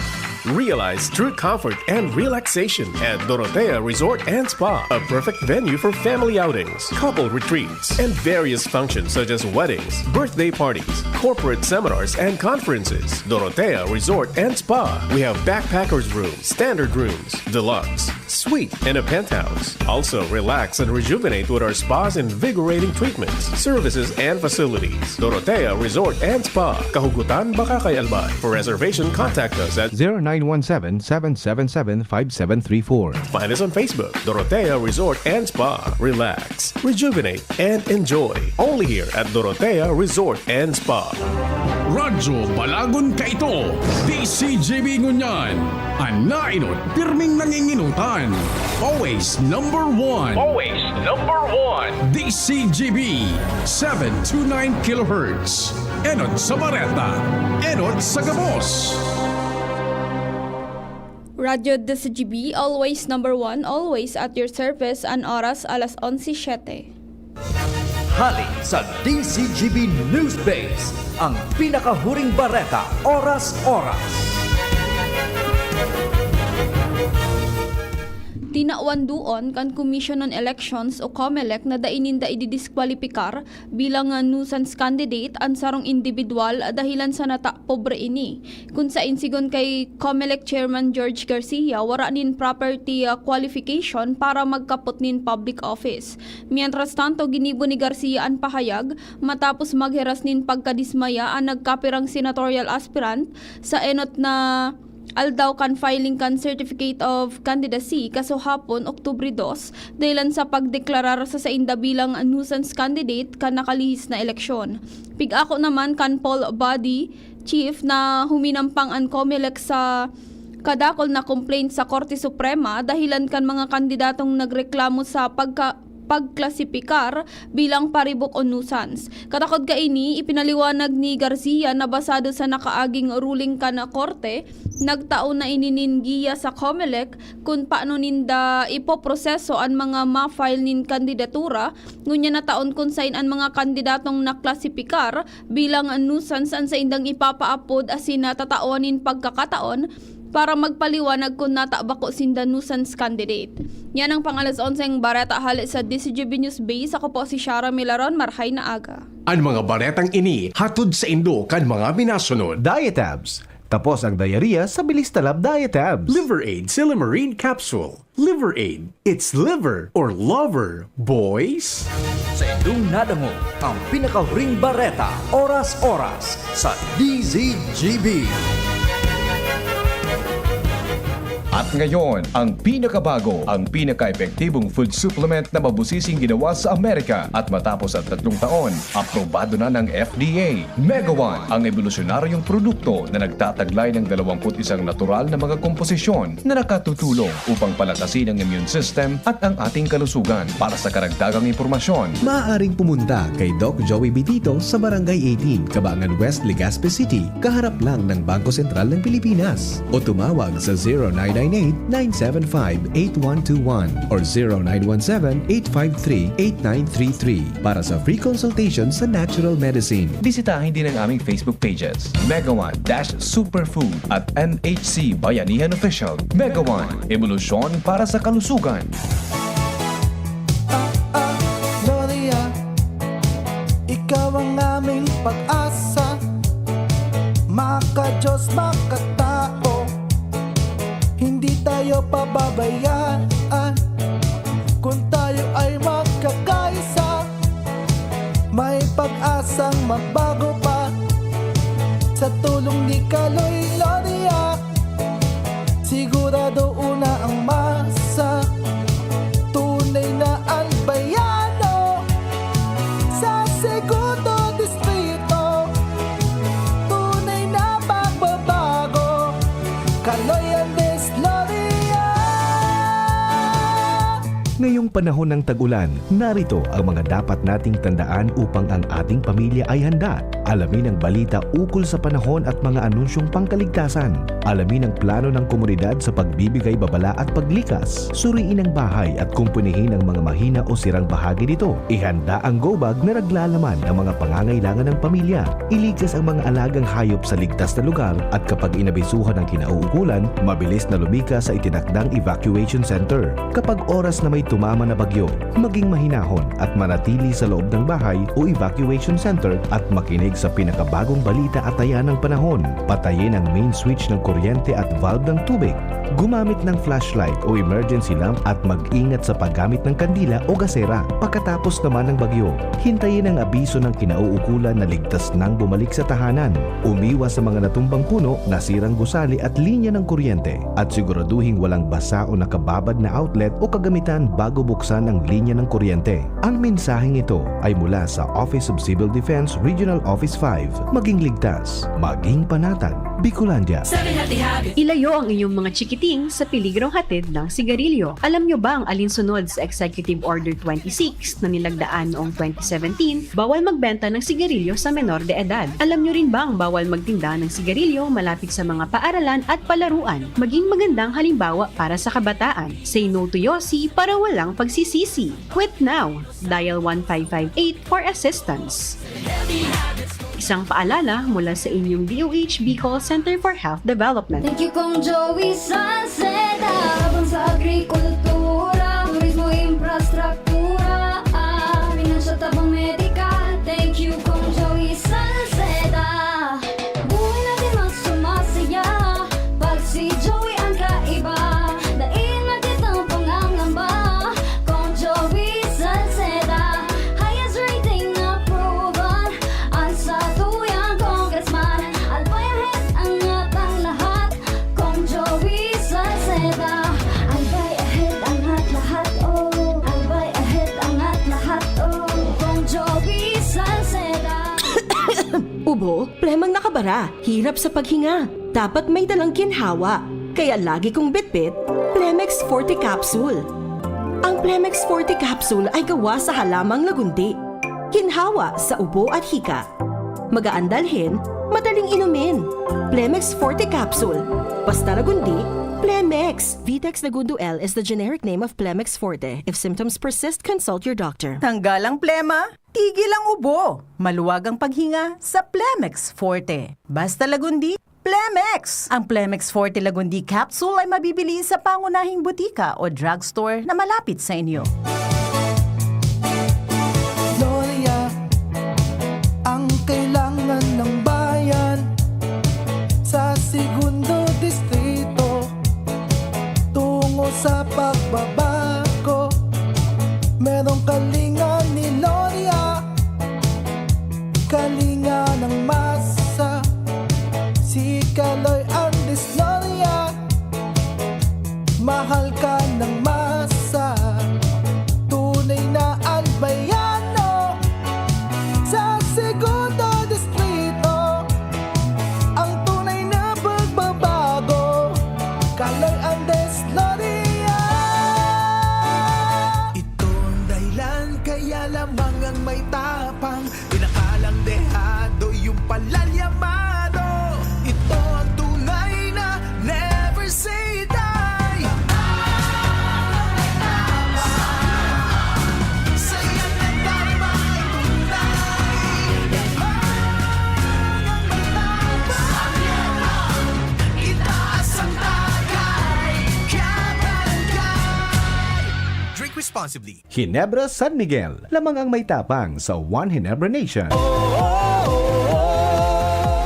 Realize true comfort and relaxation at Dorotea Resort and Spa, a perfect venue for family outings, couple retreats, and various functions such as weddings, birthday parties, corporate seminars, and conferences. Dorotea Resort and Spa. We have backpackers room, standard rooms, deluxe, suite, and a penthouse. Also, relax and rejuvenate with our spa's invigorating treatments, services, and facilities. Dorotea Resort and Spa, Kahugutan, Bacacay, Albay. For reservation, contact us at zero nine one seven, seven seven seven, five seven three four. Find us on Facebook, Dorotea Resort and Spa. Relax, rejuvenate, and enjoy. Only here at Dorotea Resort and Spa. Radyo Balagon kaito, D C G B ngunyan. An naenot, pirming nanginginutan. Always number one. Always number one. D C G B, seven two nine kilohertz. Enot sa bareta, enot sa gabos. Radyo D C G B, always number one, always at your service, an oras alas onse siete. Hali sa D C G B News Base, ang pinakahuring bareta, oras-oras. Tinawan duon kan Commission on Elections o COMELEC na dai ninda ididiskwalipikar bilang, ah, nuisance candidate an sarong indibidwal, ah, dahilan sa nata-, pobre ini. Kun sain, sigon kay COMELEC Chairman George Garcia, wara nin property, ah, qualification para magkapot nin public office. Mientras tanto, ginibo ni Garcia an pahayag matapos magheras nin pagkadismaya an nagkapirang senatorial aspirant sa enot na aldaw kan filing kan Certificate of Candidacy, kasuhapon, Oktubre dos, dahilan sa pagdeklarar sa sainda bilang nuisance candidate kan nakalihis na eleksyon. Pig-ako naman kan poll body chief na huminampang an COMELEC sa kadakol na complaint sa Korte Suprema dahilan kan mga kandidatong nagreklamo sa pagka-, pagklasipikar bilang paribok o nuisance. Katakod kaini, ipinaliwanag ni Garcia na basado sa nakaaging ruling kan korte, nagtao na ini nin giya sa COMELEC kun paano ninda ipoproseso an mga ma-file nin kandidatura, ngunyan na taon kun sain an mga kandidatong naklasipikar bilang nuisance an saindang ipapaapod asin na tatawan nin pagkakataon para magpaliwanag kun nata bako sinda nuisance candidate. Yan ang pang-alas onseng bareta hale sa D C G B News Base. Ako po si Shara Milaron. Marhay na aga. An mga baretang ini hatod saindo kan mga minasunod. Diatabs. Tapos ang diarrhea sa bilis talab Diatabs. Liver Aid Silymarin Capsule. Liver Aid. It's liver or lover, boys. Sa indong nadangog ang pinakahuring bareta, oras-oras sa D Z G B. At ngayon, ang pinakabago, ang pinaka-epektibong food supplement na mabusising ginawa sa Amerika. At matapos ang tatlong taon, aprobado na ng F D A. Mega One, ang ebolusyonaryong produkto na nagtataglay ng dalawampu't isang natural na mga komposisyon na nakatutulong upang palakasin ang immune system at ang ating kalusugan. Para sa karagdagang impormasyon, maaaring pumunta kay Doc Joey Bitito sa Barangay eighteen, Cabangan West, Legazpi City, kaharap lang ng Bangko Sentral ng Pilipinas. O tumawag sa zero nine nine eight, nine seven five, eight one two one or zero nine one seven, eight five three, eight nine three three para sa free consultation sa natural medicine. Bisitahin din ang aming Facebook pages, Mega One dash Superfood at M H C Bayanihan Official. Mega One, ebolusyon para sa kalusugan. Ah, ah, Gloria, ikaw ang aming pag-asa. Maka-Diyos, makatao, hindi tayo pababayaan. Kung tayo ay magkakaisa, may pag-asang magbago pa. Sa tulong ni Kaloy Gloria, sigurado una ang masa. Tunay na Albayano sa Segundo Distrito. Tunay na pagbabago. Kaloy Andres Gloria. Ngayong Panahon ng tag-ulan, narito ang mga dapat nating tandaan upang ang ating pamilya ay handa. Alamin ang balita ukol sa panahon at mga anunsyong pangkaligtasan. Alamin ang plano ng komunidad sa pagbibigay babala at paglikas. Suriin ang bahay at kumpunihin ang mga mahina o sirang bahagi nito. Ihanda ang go bag na naglalaman ng mga pangangailangan ng pamilya. Iligtas ang mga alagang hayop sa ligtas na lugar at kapag inabisuhan ang kinauukulan, mabilis na lumikas sa itinakdang evacuation center. Kapag oras na may tumama na bagyo, maging mahinahon at manatili sa loob ng bahay o evacuation center at makinig sa pinakabagong balita at taya ng panahon. Patayin ang main switch ng kuryente at valve ng tubig. Gumamit ng flashlight o emergency lamp at mag-ingat sa paggamit ng kandila o gasera. Pagkatapos naman ng bagyo, hintayin ang abiso ng kinauukulan na ligtas nang bumalik sa tahanan. Umiwas sa mga natumbang puno, nasirang gusali at linya ng kuryente. At siguraduhing walang basa o nakababad na outlet o kagamitan bago buksan ang linya ng kuryente. Ang mensaheng ito ay mula sa Office of Civil Defense Regional Office five. Maging ligtas, maging panatag, Bicolandia. Ilayo ang inyong mga chikiting sa peligrong hatid ng sigarilyo. Alam nyo bang alinsunod sa Executive Order twenty-six na nilagdaan noong twenty seventeen, bawal magbenta ng sigarilyo sa menor de edad? Alam nyo rin bang bawal magtinda ng sigarilyo malapit sa mga paaralan at palaruan? Maging magandang halimbawa para sa kabataan. Say no to Yossi para walang pagsisisi. Quit now! Dial one five five eight for assistance. Isang paalala mula sa inyong D O H Bicol Center for Health Development. Thank you, Kong Joey Salceda. Tabang sa agrikultura, turismo, infrastruktura, ah, pinansyal, tabang medikal. Thank you, Kong Joey Salceda. Buhay natin mas sumasaya pag si Joey ang kaiba. Dai na kitang pangangamba, Kong Joey Salceda. Highest rating na proven, ang satuyang congressman. Albay ahead, angat ang lahat, Kong Joey Salceda. Albay ahead, angat lahat, oh. Albay ahead, angat lahat, oh. Kong Joey Salceda. Ubo, plemang nakabara, hirap sa paghinga. Dapat may dalang ginhawa. Kaya lagi kong bitbit, Plemex Forte Capsule. Ang Plemex Forte Capsule ay gawa sa halamang lagundi. Ginhawa sa ubo at hika. Magaan dalhin, madaling inumin. Plemex Forte Capsule. Basta Lagundi, Plemex. Vitex Lagundo L is the generic name of Plemex Forte. If symptoms persist, consult your doctor. Tanggal ang plema, tigil ang ubo, maluwag ang paghinga sa Plemex Forte. Basta Lagundi, Plemex! Ang Plemex Forte Lagundi Capsule ay mabibili sa pangunahing butika o drugstore na malapit sa inyo. Gloria, ang kailangan ng bayan sa Segundo Distrito. Tungo sa pagbabago, merong kalinga ni Gloria, kalinga ng masa, si Kaloy Andres Gloria, mahal ka ng masa, tunay na albayano sa Segundo Distrito. Ang tunay na pagbabago, Kaloy Andres Gloria. Ito ang dahilan kaya lamang ang may tapang, pinakalang dehado, yung palalyamado. Ito ang tunay na never say die. Saya na tayo, mga tunay. Lamang ang may tapang. Itaas ang tagay, kabarangay. Drink responsibly. Ginebra San Miguel, lamang ang may tapang sa One Ginebra Nation.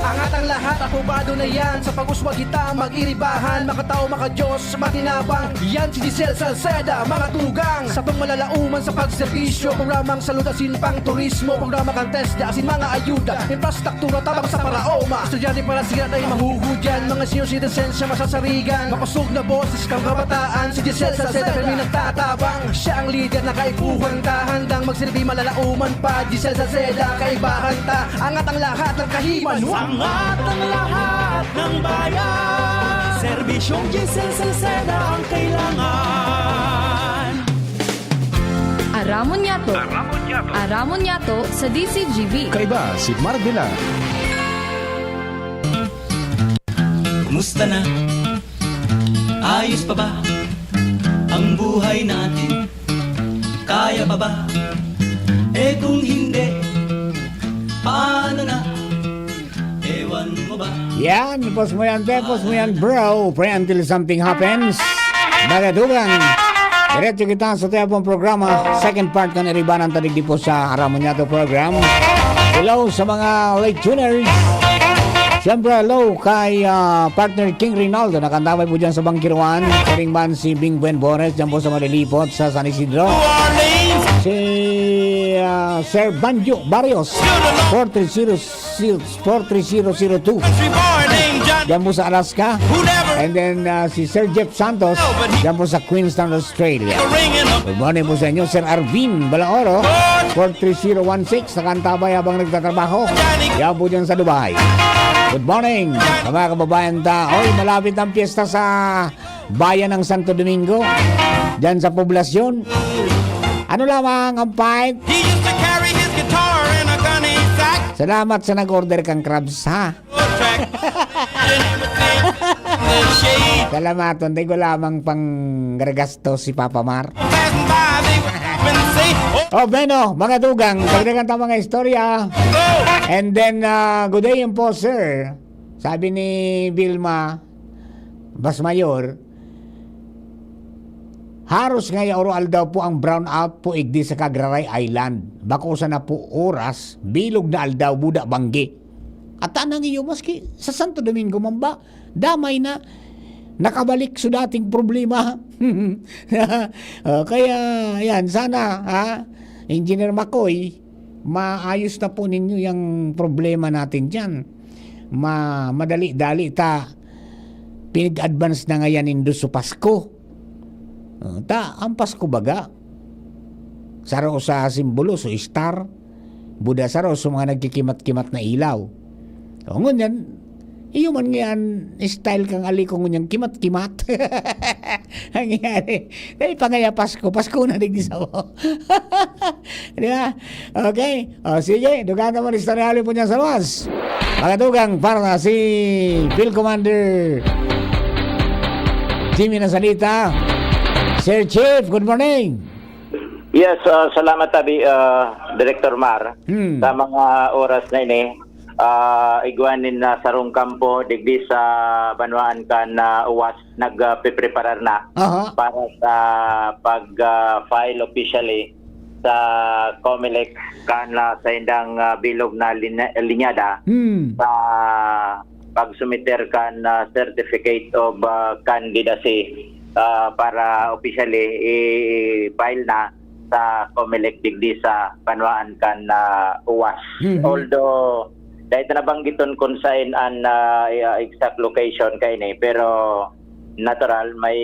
Angat ang lahat, apobado na yan. Sa pag-uswag kita, mag-iribahan, makatao, makadiyos, matinabang. Yan si Giselle Salceda, mga tugang. Sa pangmalalauman sa pagserbisyo, programang salud asin pang turismo, programa kan TESDA asin mga ayuda, infrastruktura tabang sa paraoma. Estudyante para sila na mahuhudyan, mga senior citizens siya masasarigan. Makosog na boses kang kabataan, si Giselle Salceda kami nagtatabang. Siya ang lider na kaipuhan ta, handang magsilbi malalauman pa. Giselle Salceda, kaibahan ta, angat ang lahat ng kahiman. Angat ang lahat ng bayan, serbisyong Giselle Salceda ang kailangan. Aramon Yato. Aramon Yato. Aramon Yato sa D Z G B. Kaiba si Mark Villar. Kumusta na? Ayos pa ba ang buhay natin? Kaya pa ba? Eh kung hindi, paano na? Ewan mo ba? Yan, pos mo yan, te, pos mo yan, bro. Pray until something happens. Mga dugang, diretso kita sa tayong programa. Second part kan Iribanan Tadig Dipo sa Aramon Yato program. Hello sa mga late tuners. Siyempre, hello kay ah, partner King Rinaldo. Nakantabay po dyan sa Bangkiruan. Karing man si Bing Buen Bores, dyan po sa Malilipot, sa San Isidro. Si ah, Sir Banjo Barrios, four three zero four three zero zero two. Diyan po sa Alaska. And then uh, si Sir Jeff Santos, diyan po sa Queenstown, Australia. Good morning po sa inyo, Sir Arvin Balaoro, four three zero one six, nakantabay habang nagtatrabaho. Diyan po dyan sa Dubai. Good morning, mga kababayan ta. Oy, malapit ang piyesta sa bayan ng Santo Domingo, dyan sa poblasyon. Ano lamang ang fight? He used to carry his guitar in a gunny sack. Salamat sa nag-order kang crabs, ha? Track. Then he would sing the shade. Salamaton, di ko lamang pang garagastos si Papa Mar. Passing by, they would stop and say, "Oh, Oh, bueno, mga dugang, dagdagan ta mga istorya. Go!" And then, uh, good day po, sir. Sabi ni Vilma, Mas Mayor, haros ngaya oro aldaw po ang brownout po igdi sa Cagraray Island. Bako sana po oras, bilog na aldaw, buda banggi. At tanang iyo, maski sa Santo Domingo man ba, damay na, nakabalik sa dating problema. Oh, kaya, yan, sana, ha, Engineer Makoy, maayos na po ninyo yung problema natin dyan. Ma madali-dali ta pinag-advance na ngayan nindo sa Pasko. Ah, ta, ang Pasko baga, saro sa simbolo, so star, buda saro sa mga nagkikimat-kimat na ilaw. O ngunyan, iyo man ngayan, style kang aliko ngunyan, kimat-kimat. Ang nangyari, eh, pangaya Pasko, Pasko na digdi sa mo. Di ba? Okay. O, sige. Dugaan naman istorya hali po niya sa luwas. Mga dugang para si Field Commander Jimmy Nasalita. Sir Chief, good morning. Yes, uh, salamat tabi uh, Director Mar hmm. sa mga oras na ini. Uh, igwanin na sarong kampo digdi sa banwaan kan uh, uwas nagpipreparar na Aha. para sa pag-file officially sa Comelec kan ah, sa indang ah, bilog na linya- linyada Hmm. sa pagsumiter kan ah, certificate of ah, candidacy ah, para officially i-file na sa Comelec digdi sa banwaan kan ah, uwas. Mhm. Although dahil na nabanggiton kung saan an ah, exact location kaini, pero natural, may,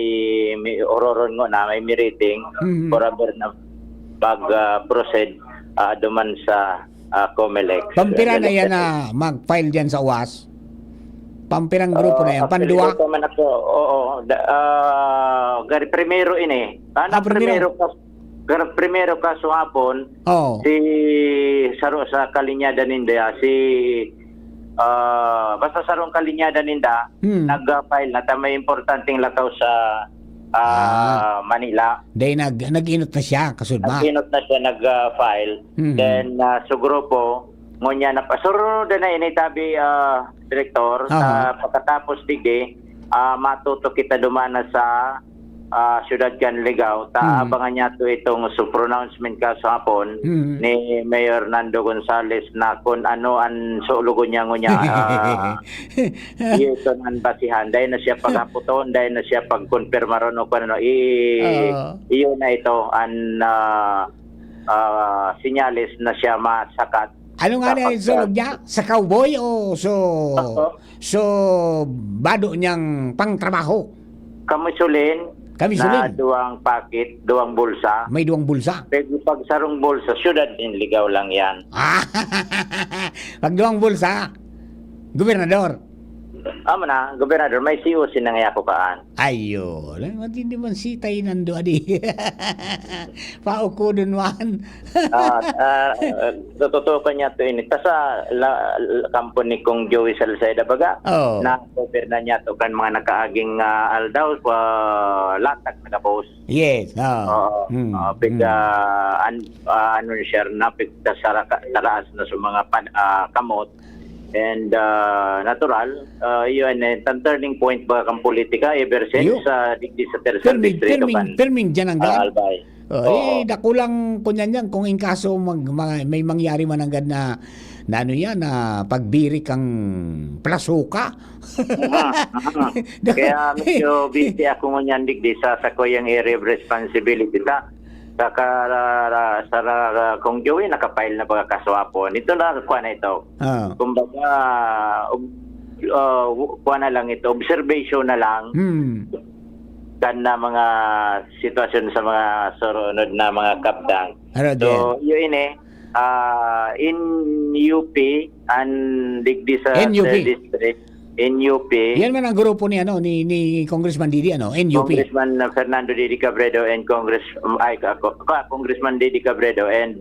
may ororon ngona, may meriting, Mhm. for a na mag ah, proceed ah, duman sa ah, Comelec. Pampira na yan na mag-file dyan sa uwas? Pampirang grupo na yan? Ah, actually, Pandua? Ito man ako, oo. Da, ah, gari primero ini. Ah, Ah, primero. primero ka, gari primero ka suhapon, Oo. si saro sa kalinyada ninda, si ah, basta sarong kalinyada ninda, Hmm. nag-file na ta may importanteng lakaw sa ah, Ah. Manila. Dahil nag, nag-inot na siya, kasud ba? Nag-inot na siya, nag-file. Mhm. Then, ah, su grupo, ngunyan na pasuro na ini tabi, ah, Director, Aha. sa pagkatapos digdi, ah, matuto kita dumana sa ah, siyudad kan Ligao. Ta Hmm. abangan niya to itong su pronouncement ka sa hapon Mhm. ni Mayor Nando Gonzales na kung ano ang sulogon niya ngunya. Ah, iyo ito ang basihan. Dahil na siya paghaputon, dahil na siya pagkonfirmaron o kung ano. I, Oo. iyo na ito ang ah, ah, sinyales na siya masakat. Ano nga Sa na yung pagka- sulog niya? Sa cowboy o so, Opo. so bado niyang pangtrabaho? Kamisulin, Kamisulin. Na duwang pakit, duwang bulsa. May duwang bulsa. Pwede pag sarong bulsa, syudad din ligaw lang yan. Ah, pag duwang bulsa, gobernador. Amo na, Gobernador, may C O C na nga ako kaan. Ayo, matindi man si Tay Nando adi. Paukodon man. Ah, ah, tututukan niya to ini. Ta sa la, la- kampo ni Kong Joey Salceda baga, Oh. Na-cover na niya to kan mga nakaaging ah, aldaw, pa latag na kapos. Yes. Oh. Oo. Mm, Ah, pig, mm. ah, an, ah, ano siya na pig sa raka- taraas na sa mga pan, ah, kamot. And ah, natural, ah, yun, eh, tan turning point ba kang politika ever since Iyo. sa digdi sa tercer Pirming, distrito pirming, kan pirming dyan ang ah, gaan. Albay. Oh, Oo. eh, dakulang kunyan yan kung in kaso mag, mga, may mangyari man anggad na, na ano yan, na pagbirik ang plasuka. Aha, aha. Kaya medyo busy ako ngunyan digdi sa sakuyang area of responsibility ta. Sa ka, sa ra, kung Joey nakapile na pagkakaswapon. Ito na kuha na ito. Ah. Kumbaga, ob, uh, kuha na lang ito, observation na lang Hmm. kan na mga sitwasyon sa mga surunod na mga kabdang. Ano So, din? yun eh, ah, in U P, and digdi sa N U P. Third District, in U P, Yan man ang grupo ni ano ni ni Congressman Didi ano, N U P. Congressman Fernando Didi Cabredo and Congress ay ka, ka, Congressman Didi Cabredo and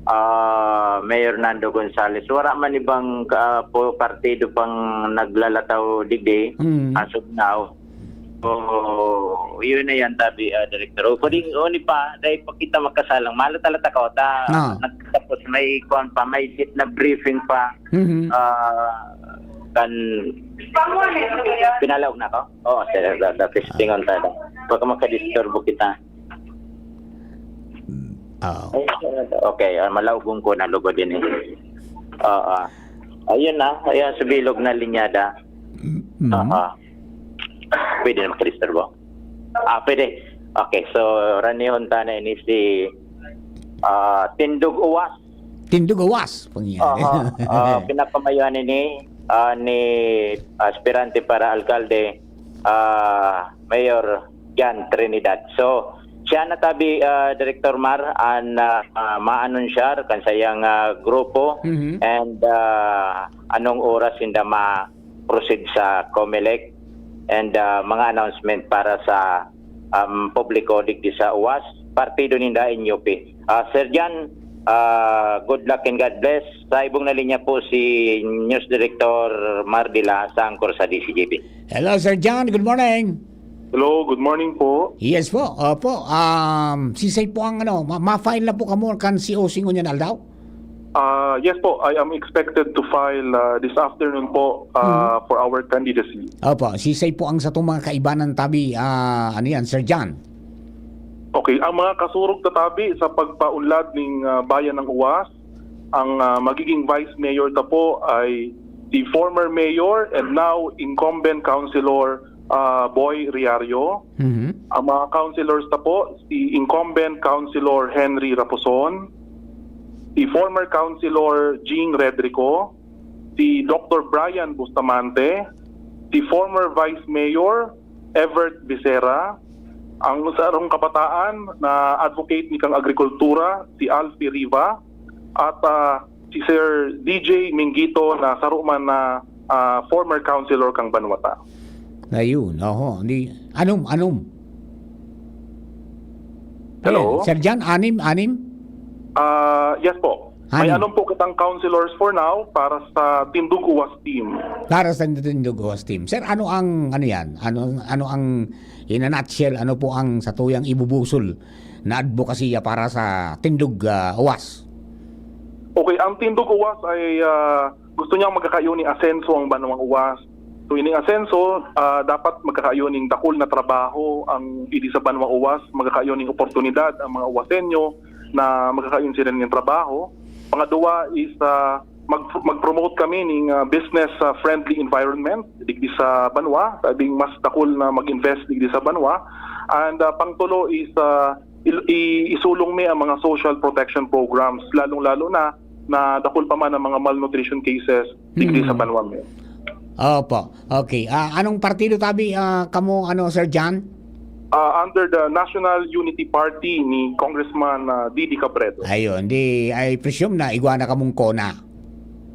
ah, Mayor Nando Gonzales. Wala man ibang ka, po, partido pang naglalataw digdi Mm. as of now. So, yun na yan, tabi, ah, Director. O, pwedeng, o, ni pa, dahil pa kita magkasalang, malat-alat ako, ta, Ah. nagtapos, may, kuwan pa, may na briefing pa, Mhm. ah, kan, pinalaog na ako? Oo, sir, da, da, testingon tayo. Baka makadisturbo kita. Ah. Ay, okay, ah, malaugon ko na lugod din eh. Oo. Ayun na, ayan, sa bilog na linyada. Mm. Oo. Pwede na makadisturbo? Ah, pwede. Okay, so, ranihon ta na ini si ah, Tindog Uwas. Tindog Uwas, pangyan. Aha. Ah, pinapamayoan ini ah, ni aspirante para alkalde, ah, Mayor Jan Trinidad. So, siya na tabi, ah, Director Mar, an ah, ah, maanunsyar kan sayang ah, grupo Mhm. and ah, anong oras sinda ma-proceed sa Comelec and ah, mga announcement para sa um, publiko digdi sa Uwas, partido ninda N U P. Ah, Sir Jan, ah, good luck and God bless. Sa ibong na linya po si News Director Mar Dila sa angkor sa D C G B. Hello, Sir John. Good morning. Hello, good morning po. Yes po. Opo. Um, sisay po ang ano, ma- ma-file na po kamo kan C O C ngunyan aldaw? Ah, yes po, I am expected to file ah, this afternoon po ah, for our candidacy. Opo, sisay po ang satong mga kaibanan tabi, ah, ano yan, Sir John? Okay, ang mga kasurog tatabi sa pagpaunlad ning ah, bayan ng Uwas, ang ah, magiging vice mayor ta po ay the former mayor and now incumbent councilor ah, Boy Riario. Mhm. Ang mga councilors ta po, si incumbent councilor Henry Raposon, si former councilor Jing Redrico, si Doctor Brian Bustamante, si former Vice Mayor Evert Becerra, ang sarong kabataan na advocate ni kang agrikultura, si Alfie Riva, at ah, si Sir D J Minguito na saro man na ah, former councilor kang banwa ta. Ayun, oho. Di, anom, anom. Hello? Ayan. Sir John, anim, anim? Ah, yes po. May Ano? Anom po kitang councilors for now para sa Tindog Uwas team. Para sa Tindog Uwas team. Sir, ano ang, ano yan? Ano, ano ang, in a nutshell, ano po ang satuyang ibubusol na advokasya para sa Tindog ah, Uwas? Okay, ang Tindog Uwas ay ah, gusto niyang magkakayo ni asenso ang banwang Uwas. So, ining asenso, ah, dapat magkakayo ning dakul na trabaho ang idi sa banwang Uwas, magkakayo ning oportunidad ang mga Uwasenyo na magkakayo sila ning trabaho. Pangadwa is ah, mag, mag-promote kami ning ah, business ah, friendly environment digdi sa banwa, sabing mas dakul na mag-invest digdi sa banwa. And ah, pangtulo is ah, il- i- isulong mi ang mga social protection programs, lalong-lalo na na dakul pa man ang mga malnutrition cases digdi Mm. sa banwa mi. Opo. Okay. Ah, anong partido tabi ah, kamo, ano, Sir John? Ah, under the National Unity Party ni Congressman ah, Didi Cabredo. Ayun, di, I presume na igwa na kamong kona.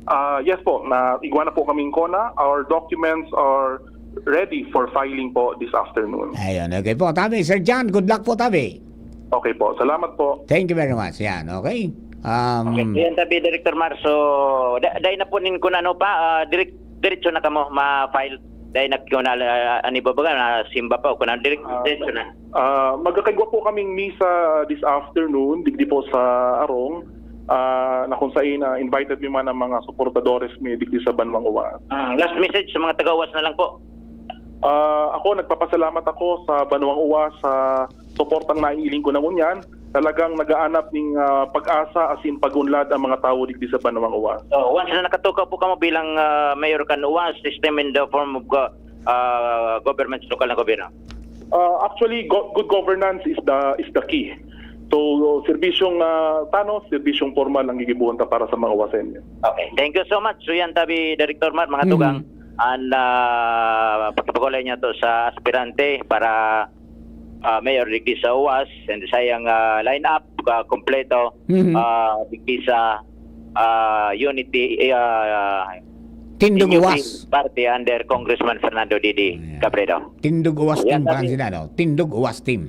Ah, yes po, na igwa na po kaming CONA. Our documents are ready for filing po this afternoon. Ayun, okay po. Tabi, Sir John, good luck po, Tabi. Okay po, salamat po. Thank you very much. Yan, okay? Um, Yan tabi, Director Mar. So, da- dahil na po nin kun ano pa, ah, direct, diretso na kamo ma-file. Dahil na kun uh, ani ba baga, na simba pa o kun ano, direct, Ah, diretso na. Ah, magkakaigwa po kaming misa this afternoon, digdi po sa Arong, ah, na kung saan ah, invited mi man ang mga suportadores mi digdi sa Banwang Uwas. Ah, last message sa mga taga-Uwas na lang po. Ah, ako, nagpapasalamat ako sa Banwang Uwas sa suportang naiiling ko na ngunyan. Talagang nagaanap ning ah, pag-asa asin pag-unlad ang mga tawo digdi sa Banwang Uwas. So, once na nakatukaw po kamo bilang ah, mayor kan Uwas, system in the form of go- ah, government, lokal na gobyerno. Ah, actually, go- good governance is the is the key. So, serbisyong ah, tano, serbisyong formal ang gigibuhon ta para sa mga Uwasenyo. Okay. Thank you so much. So yan tabi, Director Mar, mga Mhm. tugang. Ang uh, pagkapagulay niya to sa aspirante para ah, mayor digdi sa Uwas and sa iyang ah, line-up, ah, kompleto, Mhm. ah, digdi sa ah, Unity, ah, Tindog Unity Uwas. Party under Congressman Fernando Didi Yeah. Cabredo. Tindog Uwas Yan, Team, Tabi. Francis, ano? Tindog Uwas Team.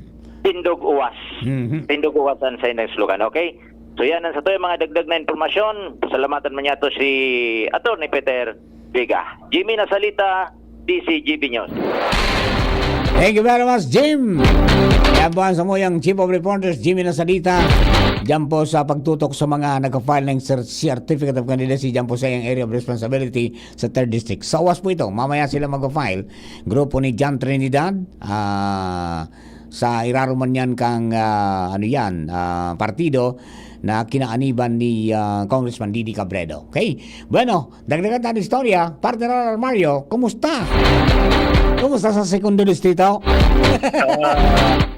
Tindog Uwas. Mhm. Tindog Uwas ang sa inyong slogan, okay? So yan ang sa to yung mga dagdag na impormasyon. Pasalamatan man niya to si Attorney Peter Vega. Jimmy Nasalita, D C G B News. Thank you very much, Jim. Yan po ang samuyang Chief of Reporters, Jimmy Nasalita. Diyan po sa pagtutok sa mga nag-file ng cer- Certificate of Candidacy, diyan po sa iyang area of responsibility sa third District. Sa Uwas po ito, mamaya sila mag-file. Grupo ni John Trinidad, ah, sa iraruman niyan kang, ah, ano yan, ah, partido na kinaaniban ni ah, Congressman Didi Cabredo. Okay? Bueno, dagdagan tayo ng istorya. Partner Mario, kumusta? Kumusta sa Segundo Distrito?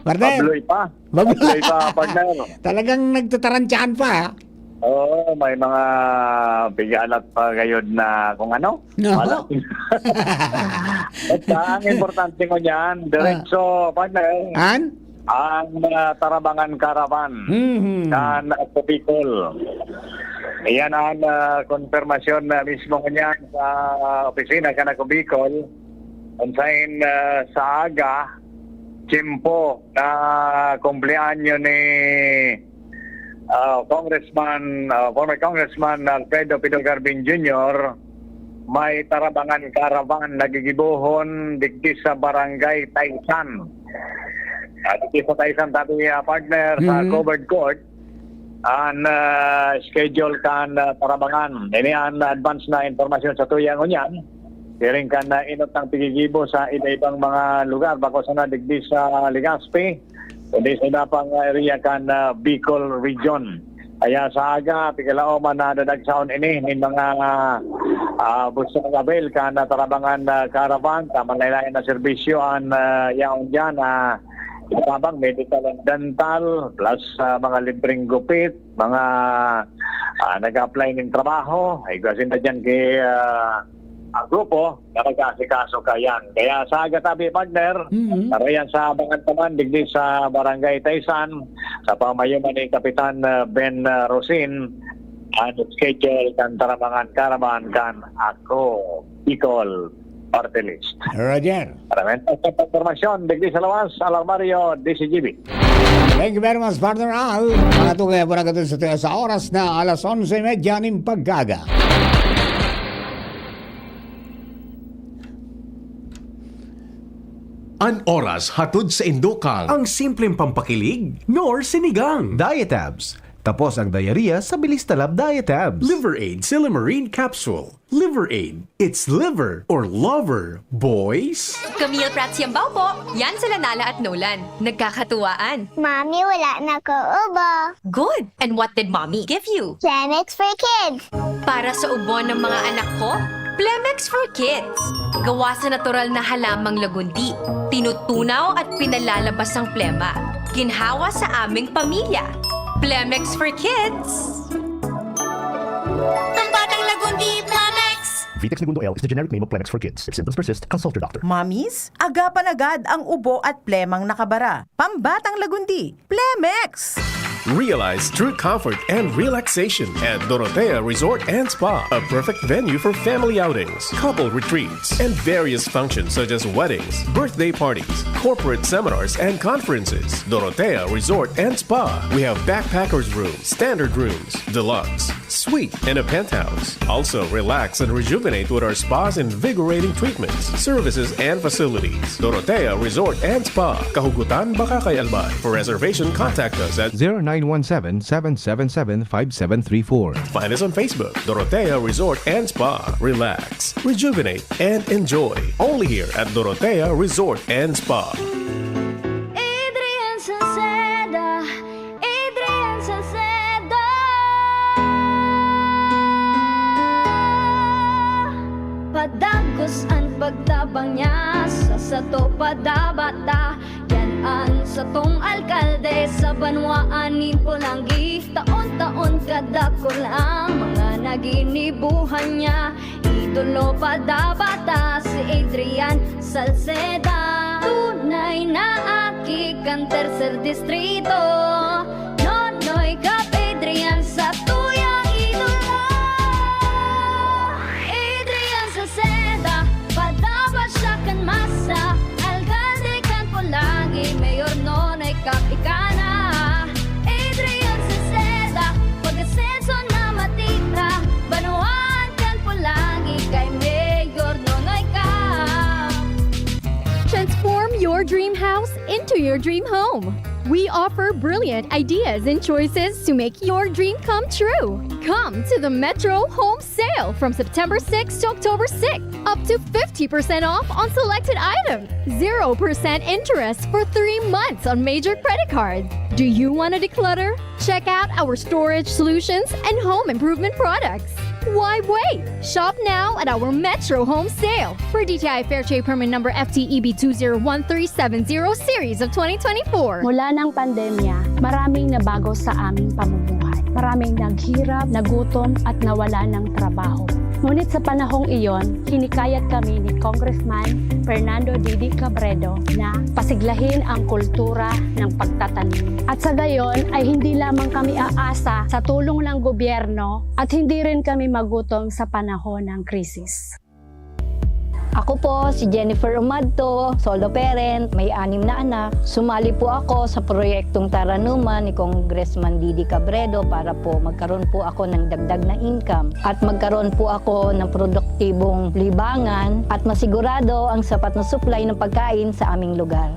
Partner? Pabloy pa. Pabloy. Pabloy pa, partner. Talagang nagtatarantyahan pa, ha? Oo, may mga pigalat pa gayod na kung ano. No. Wala. Basta ang importante mo niyan, diretso, partner, An? ang uh, Tarabangan Caravan Mhm. kan Ako Bicol. Iyan ang uh, konfirmasyon na mismo niyan sa opisina kan Ako Bicol. Kung saan uh, sa aga, tiyempo na kumpleanyo ni ah, Congressman, ah, former Congressman Alfredo Pidor Garbin Junior, may Tarabangan Caravan na gigibohon digdi sa Barangay Taisan. At digdi sa Taisan, tabi, ah, partner, sa Mhm. covered court, ang ah, schedule kan ah, Tarabangan. Ini ang advance na impormasyon sa tuyang unyan. Siring kan ah, inot ng pigigibo sa iba-ibang mga lugar, bako sana digdi sa Legazpi, kundi sa iba pang area kan ah, Bicol Region. Kaya sa aga, pigalaoman na dadagsaon ini nin mga ah, gusto mag-avail kan ah, Tarabangan ah, Caravan, sa manlain-lain na serbisyo ang ah, yaon dyan. Ah, tabang medical and dental, plus ah, mga libreng gupit, mga ah, nag-apply ng trabaho, ay gasin na dyan kay ah, ang grupo na nag-aasikaso kayan. Kaya sa aga tabi, partner, Mhm. tarayan sa abangan naman, digdi sa Barangay Taisan, sa pamayo man ni Kapitan ah, Ben ah, Rosin, ang schedule kan Tarabangan Caravan kan Ako Bicol Party List. Roger. Para sa impormasyon, digdi sa lawas, Alarmario, D C G B. Thank you very much, partner Al. Mga tugay po na sa, sa oras na alas onse y media nin pagkaga. An oras hatod sa indokang ang simpleng pampakilig nor sinigang. Diet Abs. Tapos ang diarrhea sa bilis talab Diet Abs. Liver Aid Silymarin Capsule. Liver Aid. It's liver or lover, boys. Camille Prats Yambao po. Yan sila Nala at Nolan. Nagkakatuwaan. Mami, wala na ko ubo. Good! And what did mommy give you? Plemex for kids. Para sa ubo ng mga anak ko, Plemex for Kids. Gawa sa natural na halamang lagundi. Tinutunaw at pinalalabas ang plema. Ginhawa sa aming pamilya. Plemex for Kids. Ang batang lagundi, Plemex! Vitex Negundo L is the generic name of Plemex for kids. If symptoms persist, consult your doctor. Mommies, agapan agad ang ubo at plemang nakabara. Pambatang lagundi, Plemex! Realize true comfort and relaxation at Dorotea Resort and Spa, a perfect venue for family outings, couple retreats, and various functions such as weddings, birthday parties, corporate seminars, and conferences. Dorotea Resort and Spa. We have backpackers room, standard rooms, deluxe, suite, and a penthouse. Also, relax and rejuvenate with our spa's invigorating treatments, services, and facilities. Dorotea Resort and Spa, Kahugutan, Bacacay, Albay. For reservation, contact us at zero nine one seven, seven seven seven, five seven three four. Find us on Facebook, Dorotea Resort and Spa. Relax, rejuvenate, and enjoy. Only here at Dorotea Resort and Spa. Adrian Salceda, Adrian Salceda. Padagos an pagtabang niya sa sato padabata. Yan an satong alkalde sa banwaan nin Polangui. Taon-taon kadakul ang mga naginibuhan niya. Idolo padabata si Adrian Salceda. Tunay na aki kan tercer distrito. Nonoy Cap Adrian sa tuyang idolo. Adrian Salceda, padaba siya kan masa. Alkalde kan Polangui, Mayor Nonoy Cap ika na. Adrian Salceda, pag-asenso na matira. Banwaan kan Polangui kay Mayor Nonoy Cap. Transform your dream house into your dream home. We offer brilliant ideas and choices to make your dream come true. Come to the Metro Home Sale from September sixth to October sixth. Up to fifty percent off on selected items. Zero percent interest for three months on major credit cards. Do you want to declutter? Check out our storage solutions and home improvement products. Why wait? Shop now at our Metro Home Sale for D T I Fair Trade Permit number F T E B two zero one three seven zero series of twenty twenty-four. Mula ng pandemya, maraming nabago sa aming pamumuhay. Maraming naghirap, nagutom, at nawala ng trabaho. Ngunit sa panahong iyon, hinikayat kami ni Congressman Fernando Didi Cabredo na pasiglahin ang kultura ng pagtatanim. At sa gayon ay hindi lamang kami aasa sa tulong ng gobyerno at hindi rin kami magutom sa panahon ng krisis. Ako po si Jennifer Umadto, solo parent, may anim na anak. Sumali po ako sa proyektong Taranuman ni Congressman Didi Cabredo para po magkaroon po ako ng dagdag na income at magkaroon po ako ng produktibong libangan at masigurado ang sapat na supply ng pagkain sa aming lugar.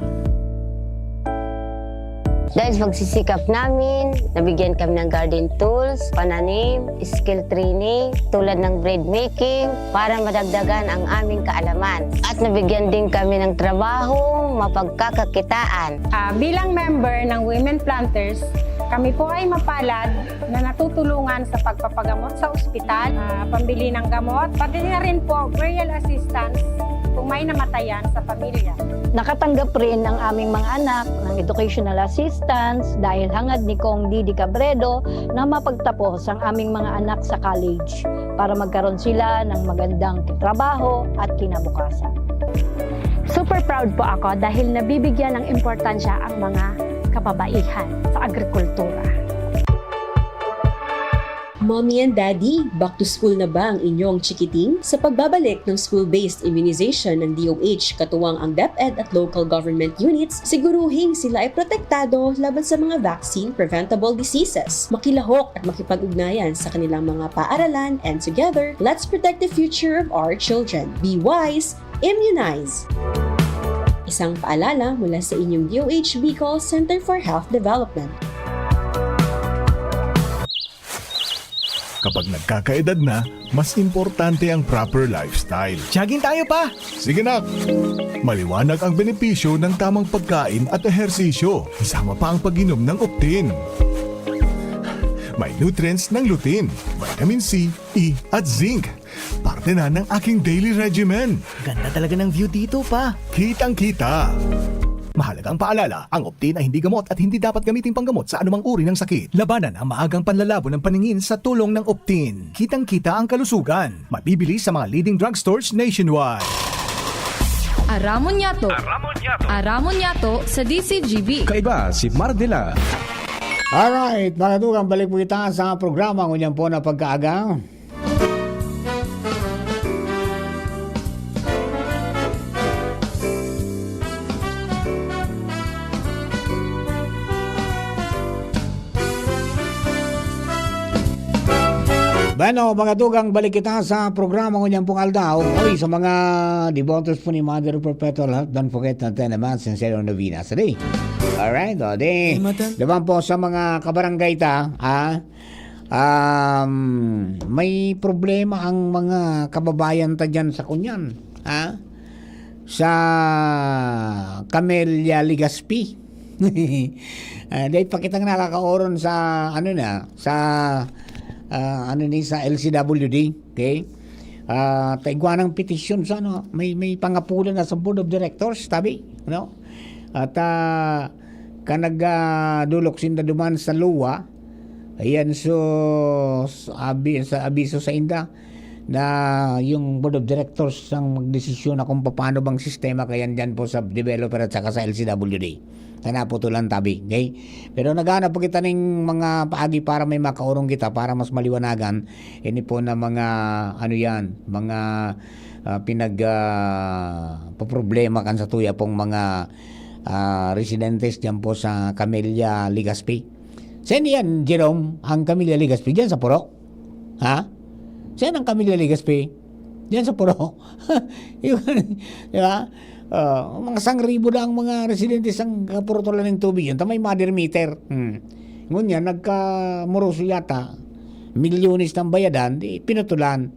Dahil sa pagsisikap namin, nabigyan kami ng garden tools, pananim, skill training, tulad ng bread making, para madagdagan ang aming kaalaman. At nabigyan din kami ng trabahong mapagkakakitaan. Ah, bilang member ng Women Planters, kami po ay mapalad na natutulungan sa pagpapagamot sa ospital, ah, pambili ng gamot, pati na rin po burial assistance kung may namatayan sa pamilya. Nakatanggap rin ang aming mga anak ng educational assistance dahil hangad ni Cong Didi Cabredo na mapagtapos ang aming mga anak sa college para magkaroon sila ng magandang trabaho at kinabukasan. Super proud po ako dahil nabibigyan ng importansya ang mga kababaihan sa agrikultura. Mommy and Daddy, back to school na ba ang inyong chikiting? Sa pagbabalik ng school-based immunization ng D O H, katuwang ang DepEd at local government units, siguruhing sila ay protektado laban sa mga vaccine-preventable diseases. Makilahok at makipag-ugnayan sa kanilang mga paaralan, and together, let's protect the future of our children. Be wise, immunize! Isang paalala mula sa inyong D O H Bicol Center for Health Development. Kapag nagkakaedad na, mas importante ang proper lifestyle. Jogging tayo, pa! Sige, nak! Maliwanag ang benepisyo ng tamang pagkain at ehersisyo, kasama pa ang pag-inom ng Optin. May nutrients ng lutein, vitamin C, E, at zinc. Parte na ng aking daily regimen. Ganda talaga ng view dito, pa. Kitang-kita. Mahalagang paalala, ang Optin ay hindi gamot at hindi dapat gamiting panggamot sa anumang uri ng sakit. Labanan ang maagang panlalabo ng paningin sa tulong ng Optin. Kitang-kita ang kalusugan. Mabibili sa mga leading drugstores nationwide. Aramon Yato. Aramon Yato. Aramon Yato sa D C G B. Kaiba si Mardela. Alright, mga tugang, balik po kita sa programa ngunyan po na pagkaaga. Bueno, mga tugang, balik kita sa programa ngunyan pong aldaw. Oy, sa mga devotees po ni Mother Perpetual Help, don't forget to attend the Mass and say your novena today. Alright, o, di, naman po sa mga kabarangay ta, ha? Um, may problema ang mga kababayan ta dyan sa kunyan, ha? Sa Camellia Legazpi. Ah, dahil pakitang nakakauron sa, ano na, sa, ah, ano ni, sa L C W D, okay? Ah, taigwa ng petisyon sa, ano, may, may pangapulan na sa Board of Directors, tabi, no? At, ah, kan nag, ah, dulok sinda duman sa luwa, ayan, so, s-, abi-, sa abiso sa inda, na yung board of directors ang magdesisyon na kung paano bang sistema kayan dyan po sa developer at saka sa L C W D. Sana po to lang tabi, okay? Pero naghahanap po kita ning mga paagi para may makaurong kita, para mas maliwanagan. Ini po na mga, ano yan, mga, ah, pinag, ah, poproblema kan sa tuya pong mga, ah, residentes dyan po sa Camellia Legazpi. Saan yan, Jerome, ang Camellia Legazpi? Dyan sa Puro? Ha? Saan ang Camellia Legazpi? Diyan sa Puro. Yun, di ba? Ah, mga sangribo na ang mga residente sa Puro tulan ng tubig yun. Tamay mother meter. Hmm. Ngunyan, nagkamoroso yata. Milyones ng bayadan, di pinutulan.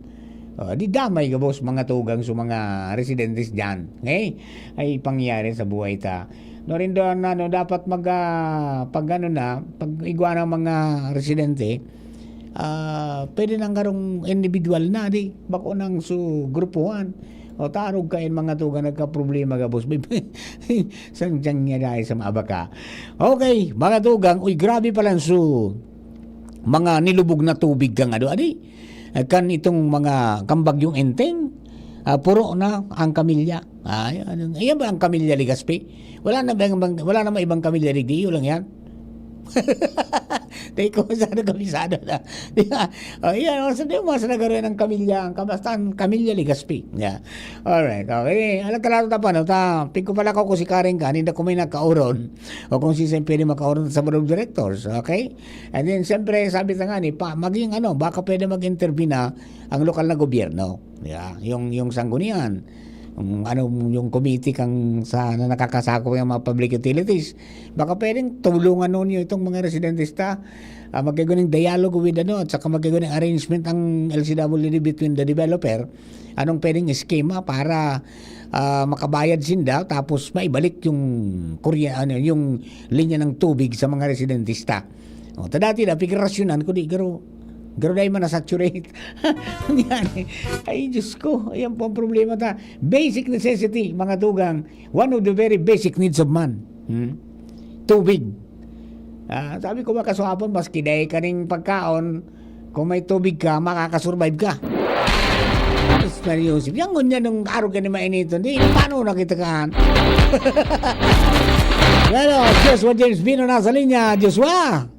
Ah, di damay gabos mga tugang sa mga residentes dyan. Okay? Ay pangyayari sa buhay ta. No, rin doon, ano, dapat mag, ah, pag ano na, pag igwa ng mga residente, ah, pwede nang karong individual na, di, bako nang su grupuhan. O, tarog kain mga tugang nagkaproblema gabos. Sang dyan niya dahil sa mga baka. Okay, mga tugang, uy, grabe pala su mga nilubog na tubig kang ano, adi? Eh, kan itong mga, kan Bagyong Enteng, ah, puro na ang kamilya. Ay, ano, ayan ba ang kamilya Legazpi? Wala na bang, bang, wala na may ibang kamilya digdi, iyo lang yan. Dahil ko masyado kabisado na. Di ba? O, yan, o, sa di mo, sa nagkaroon ng kamilya, ang kabastan, kamilya Legazpi. Yeah. Alright, okay. Alam ka lang ito pa, no? Ta, pigko pala ko kung si Karen ka, hindi ko may nakauron. O kung si Sen pwede makauron sa board of directors, okay? And then, siyempre, sabi ta nga ni, pa, maging ano, baka pwede mag-intervene na ang lokal na gobyerno. Yeah, yung, yung sanggunian, yung, ano, yung committee kang sa, na nakakasakop ng mga public utilities, baka pwedeng tulungan nun yung itong mga residentes ta, ah, magkagawa ng dialogue with, ano, at saka magkagawa ng arrangement ang L C W D between the developer. Anong pwedeng eskema para, ah, makabayad sinda tapos maibalik yung kurya-, ano, yung linya ng tubig sa mga residentes ta? O, ta dati na, pigirasyonan ko, di, garo, garo dahil man na-saturate. Yan, eh. Ay, Diyos ko, ayan po ang problema ta. Basic necessity, mga tugang, one of the very basic needs of man. Hmm? Tubig. Ah, sabi ko, makaswapon, maski dahil kaning pagkaon, kung may tubig ka, makakasurvive ka. Mister Yusuf, yan ngunyan nung araw ka ni mainiton. Di, paano na kita kaan? Pero, Joshua James Bino nasa linya. Joshua,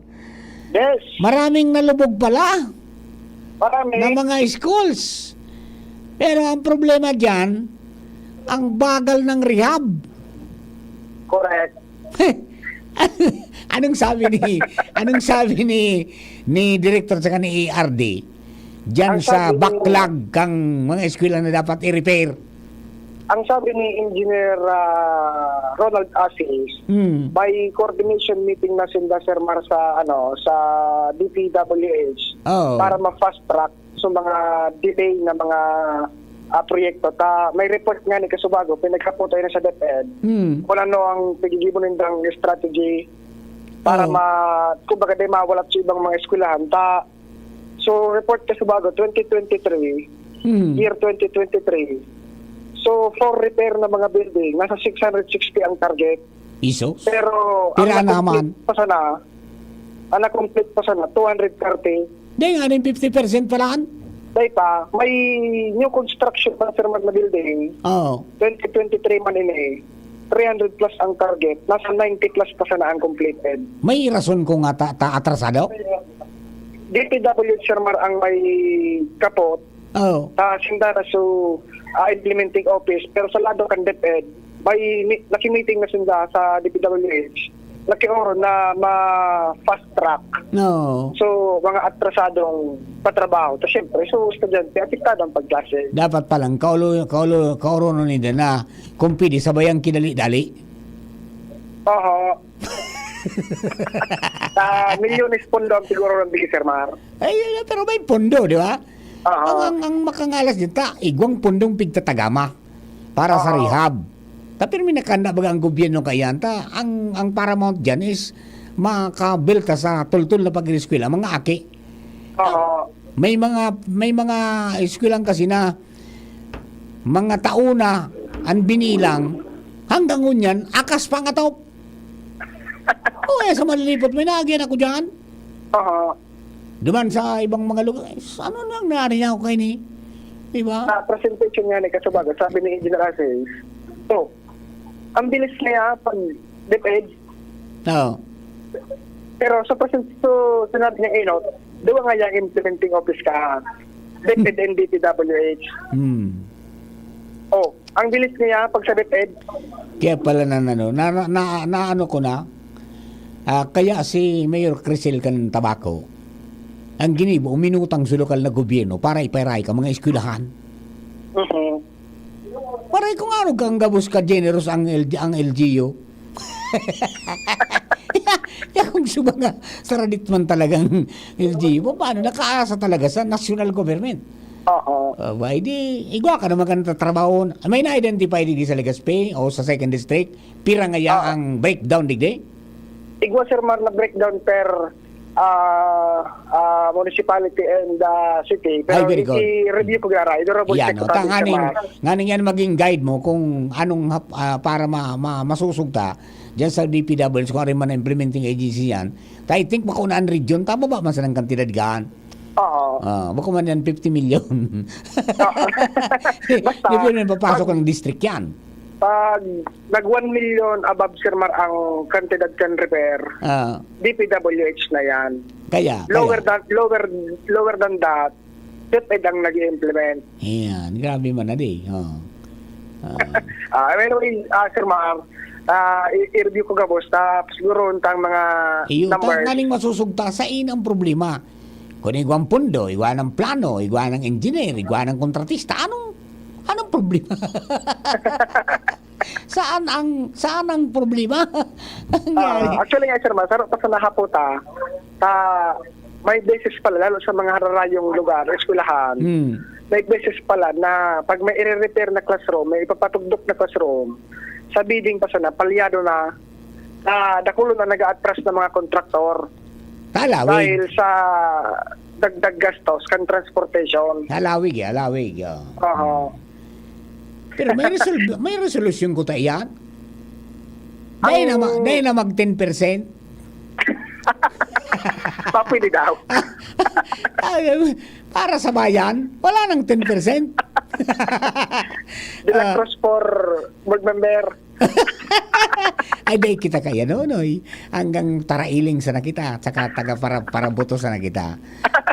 Yes. Maraming nalubog pala Marami. Na mga schools. Pero ang problema dyan, ang bagal ng rehab. Correct. Anong sabi ni, anong sabi ni, ni Director tsaka ni A R D? Diyan Ang sa sabi ni backlog kang mga eskwela na dapat i-repair. Ang sabi ni Engineer, ah, Ronald Asis, Hmm. may coordination meeting na sinda, Sir Mar, sa, ano, sa D P W H Oo. para ma-fast track sa mga delay na mga, ah, proyekto. Ta, may report nga ni Kasubago, pinaghapon tayo na sa DepEd. Hmm. Kung ano ang pagigibon nindang strategy para Oo. ma-, kumbaga, di mawalat sa ibang mga eskwelahan. Ta, So, report ka sa bago, twenty twenty-three, Hmm. year twenty twenty-three. So, for repair na mga building, nasa six hundred sixty ang target. Isos? Pero, ang Pira na naman? na-complete pa sana, ang na-complete pa sana, two hundred thirty. Dai nga, ano yung fifty percent pa lang? Dai pa, may new construction pa, sir, na building. Oo. Twenty twenty-three man ini. three hundred plus ang target, nasa ninety plus pa sana ang completed. May rason kung ata-, ta-, atrasado? D P W H, Sir Mar, ang may kapot. Oh. Sa sinda na so, ah, implementing office, pero sa lado kan DepEd, may mi-, nakimiting na sinda sa D P W H. Nakioro na ma-fast track. No. So, mga atrasadong patrabaho. Ta siyempre, so, estudyante, apektado ang pagklase. Dapat palang kaulo-, kaulo-, kauronon ninda na kung pwede, sabayang kidali-dali. Oho. Sa milyones pondo ang siguro ng bigay, Sir Mar. Ay, yun, pero may pondo, di ba? Oho. Ang, ang, ang makangalas dyan, ta, igwang pondong pigtatagama para sa Oo. rehab. Ta, pero may nakanda baga ang gobyerno kaiyan, ta, ang, ang paramount dyan is makabilta sa tultol na pag-eskwela, mga aki. Oo. May mga, may mga eskwelahan kasi na mga tao na ang binilang, hanggang ngunyan, akas pa ang atop. O, eh, sa malilipot, may naagyan ako dyan. Aha. Duman sa ibang mga lugar, eh, ano nang nangyari na ako kayo ni? Di ba? Sa presentation nga ni Kasubaga, sabi ni Engineer Asis, "Oh, ang bilis niya pag DepEd." Oo. Pero sa present-, so, sinabi niya, Enot, duwa nga yang implementing office ka, DepEd and D P W H. Hmm. Oh, ang bilis niya pag sa DepEd. Kaya pala na, ano, na, na, na, na ano ko na, ah, kaya si Mayor Crisel kan Tabaco, ang ginibo, uminutang sa lokal na gobyerno para ipairay ka mga eskwelahan. Mhm. Paray kung ano kang gabos ka generous ang L G, ang L G U. Ya, ya kung suba nga, saradit man talagang L G U. Paano? Nakaasa talaga sa national government. Oo. Ah, ba, di, igwa ka naman ka natatrabaho. May na-identify digdi sa Legazpi o sa Second District? Pira nga ya Ah. ang breakdown digdi? Igwa, Sir Mar, na breakdown per, ah, ah, municipality and, ah, city. Pero Ay, very good. i-review ko gara. Idorable Yan, check no? ko Ta, tayo, Sir nganing, Mar. nganing yan maging guide mo kung anong hap-, ah, para ma-, ma-, masusog ta dyan sa D P W H, kung ano man ang implementing agency yan. Ta, I think, bako na ang region, tama ba man sa ng kantidad gaan? Oo. Ah, bako man yan, fifty million. Oo. Basta, Di ba yun, papasok pag ng district yan? Pag nag one million above, Sir Mar, ang kantidad kan repair, Ah. D P W H na yan. Kaya, Lower kaya. than, lower, lower than that, DepEd ang nag-i-implement. Ayan, grabe man na di. Oh. Ah. Ah, anyway, ah, Sir Mar, ah, i-, i-review ko gabos, ta, siguro untang mga Iyo, ta, numbers. Nganing masusugta, sa in ang problema. Kung igwang pundo, igwa ng plano, igwa ng engineer, igwa ng kontratista, anong, anong problema? Saan ang, saan ang problema? Ang Ah, nangyari? actually nga, Sir Mar, saro pa sa nahapot, ah, ta, may beses pala, lalo sa mga hararayong lugar, eskwelahan, Hmm. may beses pala na pag may ire-repair na classroom, may ipapatugdok na classroom, sa bidding pa sana, palyado na, na dakulon ang nag-aatras ng mga kontraktor Halawig. dahil sa dagdag gastos kan transportation. Halawig, eh, halawig, oh. Oo. Pero may resol-, may resolusyon ko ta iyan. Dahil na ma-, Ang dahil na mag ten percent. Pa, pwede daw. Ay, para sa bayan, wala nang ten percent. De La Ah. Cruz for board member. Ay, dahil kita kaya, no, Noy? Hanggang tarailing sana kita, tsaka taga para, parabuto sana kita.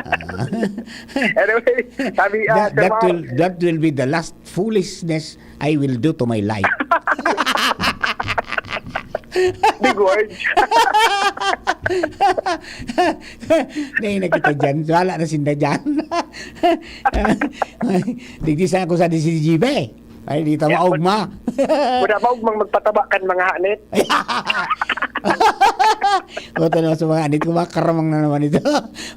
Ah. Anyway, sabi, ah, That, sa that mga will, that will be the last foolishness I will do to my life. Big words. Dahil na kita dyan. Wala na sinda dyan. Digdi sa ako sa D C G B. Ay, di ta Yeah, maugma. Wala maugmang magpataba kan mga hanit. Buta naman sa mga hanit ko, mga karamang na naman ito.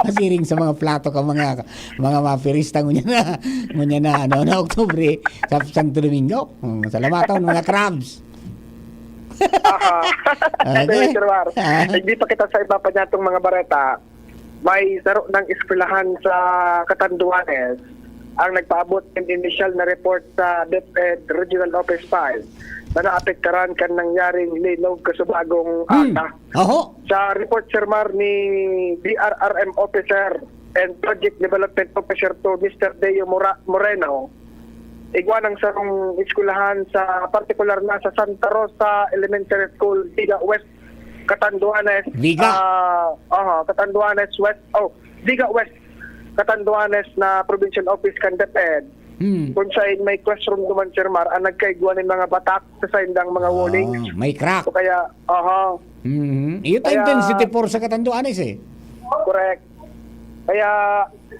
Masiring sa mga plato ka, mga, mga mapirista, ngunyan na, ngunyan na, ano, na Oktubre, sa Santo Domingo. Mm, salamatan, mga crabs. Aha. Okay. Anyway, Sir Mar, Ah. hindi pa kita sa iba pa niyatong mga bareta. May saro ng eskwelahan sa Catanduanes ang nagpaabot ng initial na report sa DepEd Regional Office five na naapektaran kan nangyaring linog kasubagong Hmm. aga. Oho. Sa report, Sir Mar, ni D R R M Officer and Project Development Officer two, Mister Deo Mora-, Moreno, igwa ng sarong eskwelahan sa partikular na sa Santa Rosa Elementary School, Viga West, Catanduanes. Viga. Ah, aha, Catanduanes West. Oh, Viga West, Catanduanes na provincial office kan DepEd. Hmm. Kung saan may classroom duman, Sir Mar, ang nagkaigwa ng mga batak sa saindang mga wallings. Ah, may crack. O kaya, aha. Mhm. Iyo ta Kaya intensity four sa Catanduanes eh. Correct. Kaya,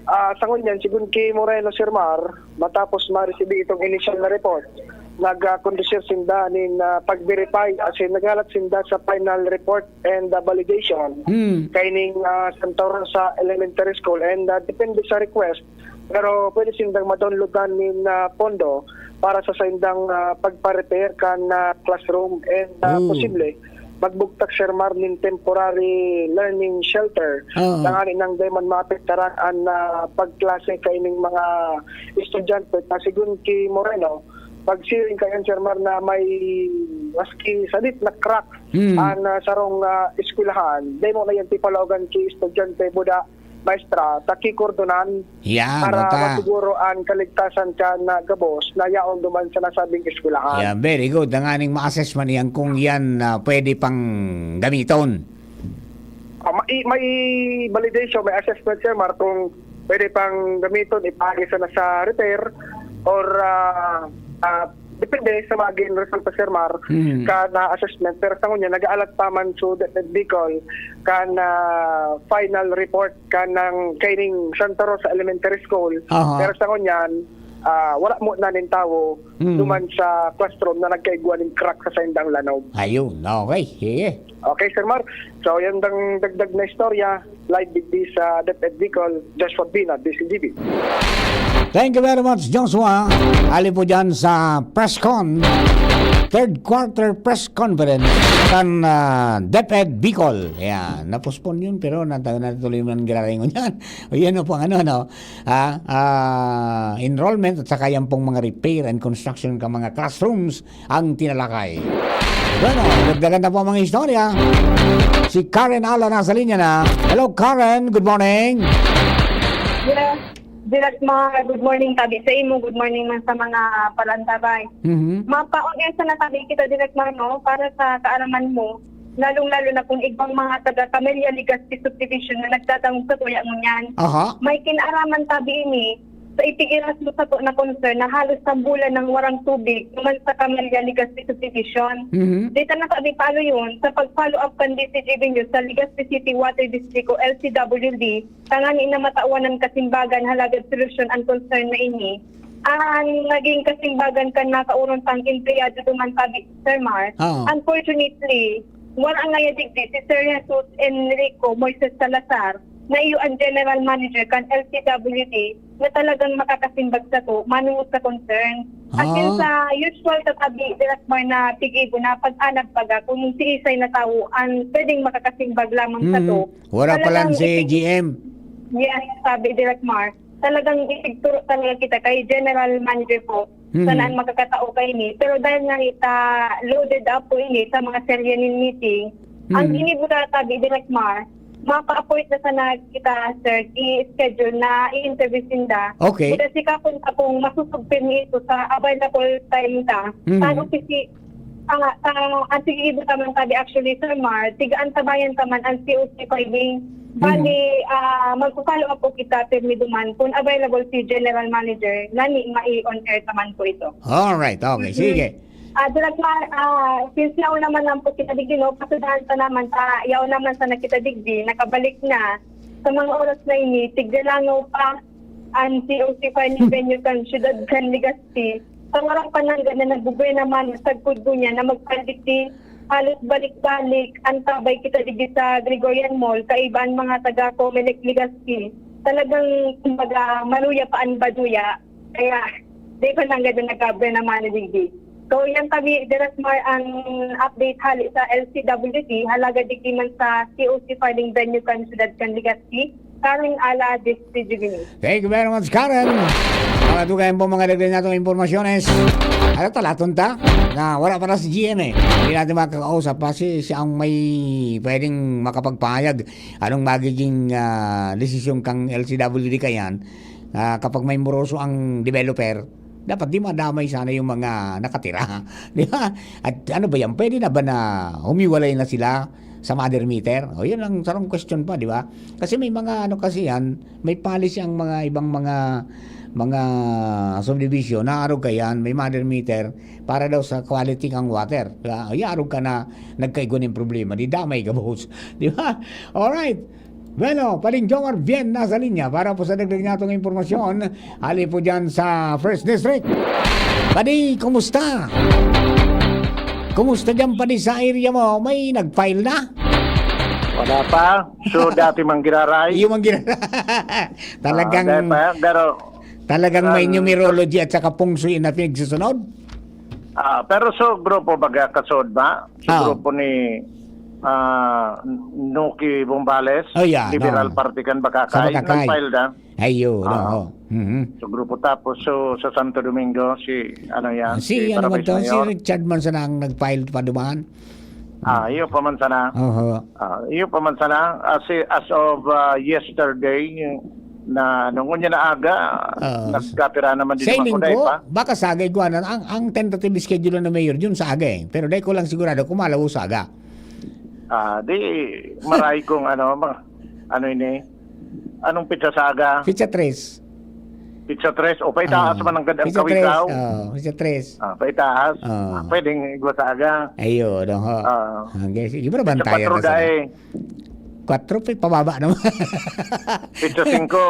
ah, sa ngunyan, sigun ki Moreno, Sir Mar, matapos ma-receive itong initial na report, nag-, ah, kondusir sinda nin, ah, pag-verify, as in, naghalat sinda sa final report and, ah, validation Hmm. kaining, ah, Santa Rosa Elementary School and, ah, depende sa request, pero pwede sindang ma-downloadan nin, ah, pondo para sa saindang, ah, pagpa-repair kan, ah, classroom and, ah, Oh. posible magbugtak, Sir Mar, nin temporary learning shelter Oo. tanganing dai man maapektaran an, ah, pagklase kaining mga estudyante. Ta sigun ki Moreno, pagsiring kayan, Sir Mar, na may maski sadit na crack Hmm. an, ah, sarong, ah, eskwelahan, dai mo na yan tipalaogan ki estudyante, buda, maestra, ta kikordonan Yan, para ota. masiguro an kaligtasan kan, ah, gabos na yaon duman sa nasabing eskwelahan. Yan, very good. Tanganing ma-assess man iyan kung yan, ah, pwede pang gamiton. Ah, may, may validation, may assessment, Sir Mar, kung pwede pang gamiton, ipaagi sana sa repair or, ah, ah, depende sa magin resulta, Sir Mar, Hmm. kan, ah, assessment. Pero sa ngunyan, nag-aalat pa man so DepEd Bicol kan, ah, final report kan ng kaining Santa Rosa Elementary School. Aha. Pero sa ngunyan, ah, wala mo na nin tawo Hmm. duman sa classroom na nagkaigwa nin crack sa saindang lanog. Ayun, okay. Sige. Okay, Sir Mar. So, yan ang dagdag na istorya. Live digdi sa DepEd Bicol, Joshua Bina, D C G B. Thank you very much, Joshua. Ali po dyan sa press con, third quarter press conference kan, ah, DepEd Bicol. Ayan, na-postpone yun, pero nata-, natuloy man giraringon yan. O, yan po ang ano, no? Ah, ah, enrollment at saka yan pong mga repair and construction ka mga classrooms ang tinalakay. Bueno, dagdagan ta po ang mga istorya. Si Karen Ala nasa linya na. Hello, Karen. Good morning. Yes. Direk Mar, good morning tabi sa imo. Good morning man sa mga palantabay. Mhm. Mapa-on air sana tabi kita, Direk Mar, no? Para sa kaaraman mo, lalong-lalo na kung ibang mga taga Camellia Legazpi Subdivision na nagdadangog sa tuya ngunyan. Aha. May kinaraman tabi ini sa ipigiras mo sato na concern na halos sambulan nang warang tubig duman sa Camellia Legazpi Subdivision. Mhm. Dita na tabi paalo yun sa pag-follow up kan D C G B News sa Legazpi City Water District o L C W D, tanganing matawan an kasimbagan halagad solusyon an concern na ini. An naging kasimbagan kan nakaurong pang empleyado duman tabi, Sir Mar. Oo. Unfortunately, wala ngaya digdi si Sir Jesus Enrico Moises Salazar, na iyo an general manager kan L C W D, na talagang makakasimbag sato manongod sa concern. Asin Ah. sa usual ta tabi, Direk Mar, na tigibo na pag-anab baga kung siisay na tawo an pwedeng makakasimbag lamang Mm. sato. Wala pa lang Talagang si ipig- G M. Yes, tabi, Direk Mar. Talagang ipigturo talaga kita kay General Manager po, Mm. sana ang makakatao kaini. Pero dahil nga ita loaded up po ini sa mga serye nin meeting, ang Mm. ginibo na tabi, Direk Mar, mapa-appoint na sana kita, sir, i-schedule na i-interview sinda. Okay. Buta si kapon ta kung masusugpir ni ito sa available time ta. Mm. Sa opisina, ah, ah, ang sige, ibo taman tabi actually, Sir Mar, tiga-antabayan taman ang C O C filing. Bali, Mhm. ah, magpo-follow up po kita, pirmi duman, kung available si General Manager, nani mai-on air taman po ito. Alright, okay, Mhm. sige. Ah, Direk Mar, ah, since yaon naman lang po kita digdi, no, pasudahan pa naman, ta, yaon naman sana kita digdi, nakabalik na. Sa mga oras na ini, tigdalangaw pa ang C O C filing venue kan siyudad kan Legazpi. Sa warang pananggad na nagbubuena man, sagkod ngunyan na magpandigdi, halos balik-balik, antabay kita digdi sa Gregorian Mall, kaiba an mga taga Comelec Legazpi. Talagang, kumbaga, maluya pa an baduya. Kaya, di pa nanggad na nagkabuena man digdi. So, yan kami, Direk Mar, ang update hali sa L C W D, halagad digdi man sa C O C filing venue kan siyudad kan Legazpi. Karen Ala, District Juvenil. Thank you very much, Karen. Mga dugayan po, mga dagdag natong impormasyones. Ano, talaton ta? Na wala pa na si G M eh. Hindi natin makakausap pa si, siya ang may pwedeng makapagpahayag. Anong magiging, ah, desisyon kang L C W D kayan? Ah, kapag may moroso ang developer, Dapat di madamay sana yung mga nakatira, di ba? At ano ba yan, pwede na ba na humiwalay na sila sa mother meter? O, yun ang sarong question pa, di ba? Kasi may mga ano kasi yan, may policy ang mga ibang mga, mga subdivision, naarog ka yan, may mother meter para daw sa quality kang water, di ba? O, yaarog ka na nagkaigwa ng problema, di damay gabos, di ba? Alright. Bueno, Pading Jomar Bien nasa linya para po sa dagdag niya itong impormasyon. Ali po dyan sa First District. Padi, kumusta? Kumusta dyan, Padi, sa area mo? May nag-file na? Wala pa. So, dati mang giraray. Yung ang gina- talagang, Ah, dahil pa, pero, talagang may um, numerology at saka feng shui na pinagsusunod? Ah, pero so grupo baga kasod ba? So Ah. grupo ni ah, Nuki Bombales, Oh, yeah, Liberal no. Party kan Sa Bakakay, Bakakay. nag-file na. Ayo, Ah. no. Mhm. So grupo tapos so sa Santo Domingo si ano yan, Si, ano man Parabay to, si Mayor. Richard man sana ang nag-file pa duman. Ah, iyo pa man sana. Oho. Ah, iyo pa man sana as, as of ah, yesterday na nung unya na aga Ah. nagkapira naman din Sa naman ining kuday ko, pa. baka sa agay ko, ano, ang, ang tentative schedule na mayor yun sa agay. Pero dahil ko lang sigurado kung malawo sa aga. Ah, di maray kung ano, mga, ano ini? Anong pizza sa aga? Pizza tres. Pizza tres o paitaas Ah, man ang gad ang pizza tres. kawigaw? Oh, pizza tres. Ah, paitaas. Ah. Ah, pwedeng igwa sa aga. Ayo, no, ho. Ah. Hanggang sige, Pizza bantayan patro na sila. dae. Quattro, pa, pababa naman. Pizza singko,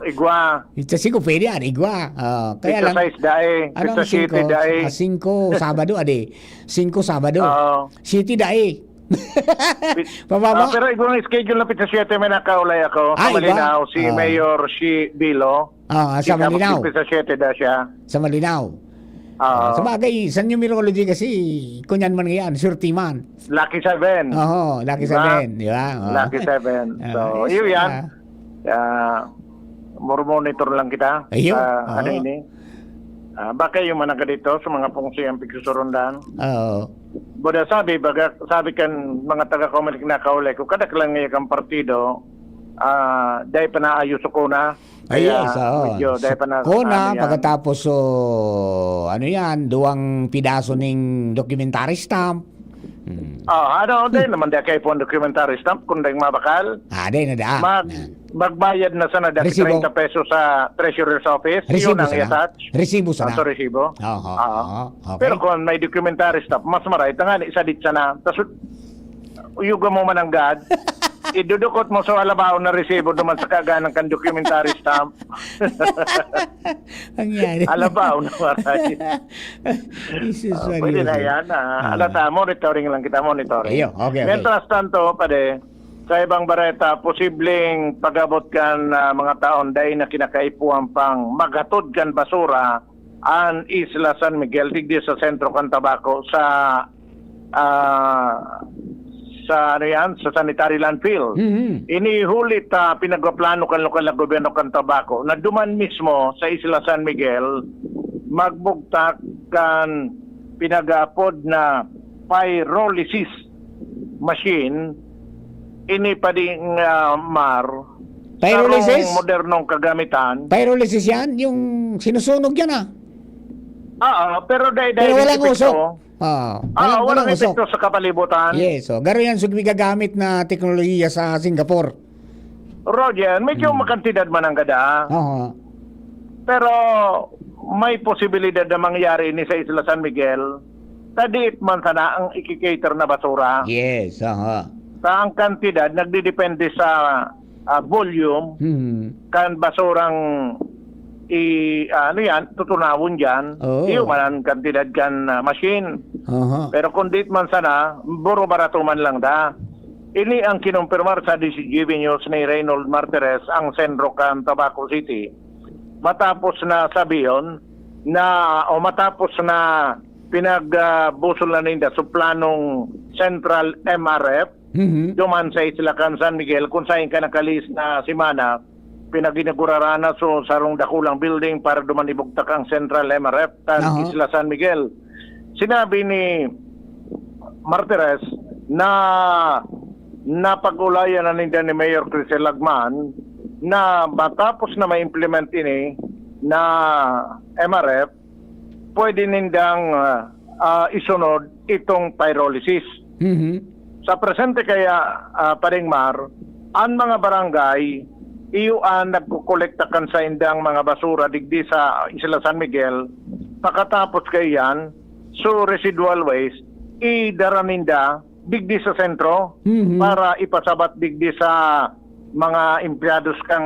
igwa. Pizza singko, pwede yan, igwa. Oh, kaya Pizza lang, sais dae. ano Pizza ang singko? siyete dae. Ah, singko, Sabado, adi. Singko, Sabado. Oo. Siyete dae. Pi- Pababa. Ah, pero igwa ang schedule na pizza siyete, may nakaulay ako. Ah, Sa igwa? Malinaw, si Ah. Mayor, si Bilo. Ah, sa Kita mo, Malinaw. Pizza siyete dae siya. Sa Malinaw. Ah, Sa bagay, sa numerology kasi, kunyan man yan, swerte man. Lucky Seven. Oo, Lucky Diba? Seven, di ba? Oo. Lucky Seven. Ah, So, yes, iyo yan. ah. Ah, monitor lang kita. Ayun. Sa, ano Oo. ini? Ah, baka yung mga dito sa mga pungsi ang pagsusurundan. Oo. Buda sabi, baga, sabi kan mga taga-Comelec na kaulay ko, kadaklan nga kang partido, ah, dahil pa naayos ako na. Ay, yes, oo. medyo, dahil pa na, Kona, ano yan. pagkatapos, so, ano yan, duwang pidaso ning documentary stamp. Hmm. Oh, ano, dahil naman dahil kayo po ang documentary stamp, kung dahil mabakal, Ah, di na da. mag, Yan. magbayad na sana dahil Resibo. treinta pesos sa treasurer's office. Resibo Yun ang sana. i-attach. Resibo sana. Ah, so resibo. Oho, Oo. oho, okay. Pero kung may documentary stamp, mas maray, tangani, isa dit sana. Tapos, uyuga mo man ang gad, idudukot mo sa alabaw na resibo duman sa kaganan kan documentary stamp. Ang yari. Alabaw na maray. Jesus, Ah, Maria. pwede na yan. Ah, Ah. Alata, monitoring lang kita, monitoring. Ayun, okay, okay. Mientras tanto, pade, sa ibang bareta, posibleng pag-abot kan ah, mga taon dai na kinakaipuhan pang maghatod kan basura an Isla San Miguel digdi sa sentro kan Tabaco sa ah, sa ano yan, sa sanitary landfill. Mhm. Ini huli ta pinagpaplano kan lokal na gobyerno kan Tabaco na duman mismo sa Isla San Miguel magbugtak kan pinag-aapod na pyrolysis machine. Ini pa ding ah, mar Pyrolysis? Sarong modernong kagamitan. Pyrolysis yan? Yung sinusunog yan, ah. Oo, pero dahil Pero dahil walang epekto, usok. Ah, Ah, walang, walang usok. epekto sa kapalibutan. Yes, so garo yan sugmi gagamit na teknolohiya sa Singapore. Roger, medyo Hmm. makantidad man ang gada. Oo. Pero may posibilidad na mangyari ini sa Isla San Miguel. Tadiit man sana ang ikikater na basura. Yes, aha. Sa ang kantidad, nagdidepende sa ah, volume Hmm. kan basurang i ano yan, tutunawon dyan. Oo. Iyo man ang kantidad kan ah, machine. Aha. Pero kung dit man sana, buro barato man lang da. Ini ang kinumpirmar sa D C G B News ni Reynold Martires, ang sentro kan Tabaco City. Matapos na sabihon na, o matapos na pinagbusol na ninda sa planong Central M R F, Mhm. duman sa Isla kan San Miguel, kung saan ka nakalihis na semana, pinag-inaugurara na so sarong dakulang building para duman ibugtak ang Central M R F kan Aha. Isla San Miguel. Sinabi ni Martires na napag-ulayan na ninda ni Mayor Crisel Lagman na matapos na ma-implement ini na M R F, pwede nindang, ah, ah, isunod itong pyrolysis. Mhm. Sa presente kaya, ah, Pading Mar, ang mga barangay, iyo an nagkokolekta kan saindang mga basura digdi sa Isla San Miguel. Pakatapos kaiyan, so residual waste, idara ninda digdi sa sentro Mhm. para ipasabat digdi sa mga empleyados kan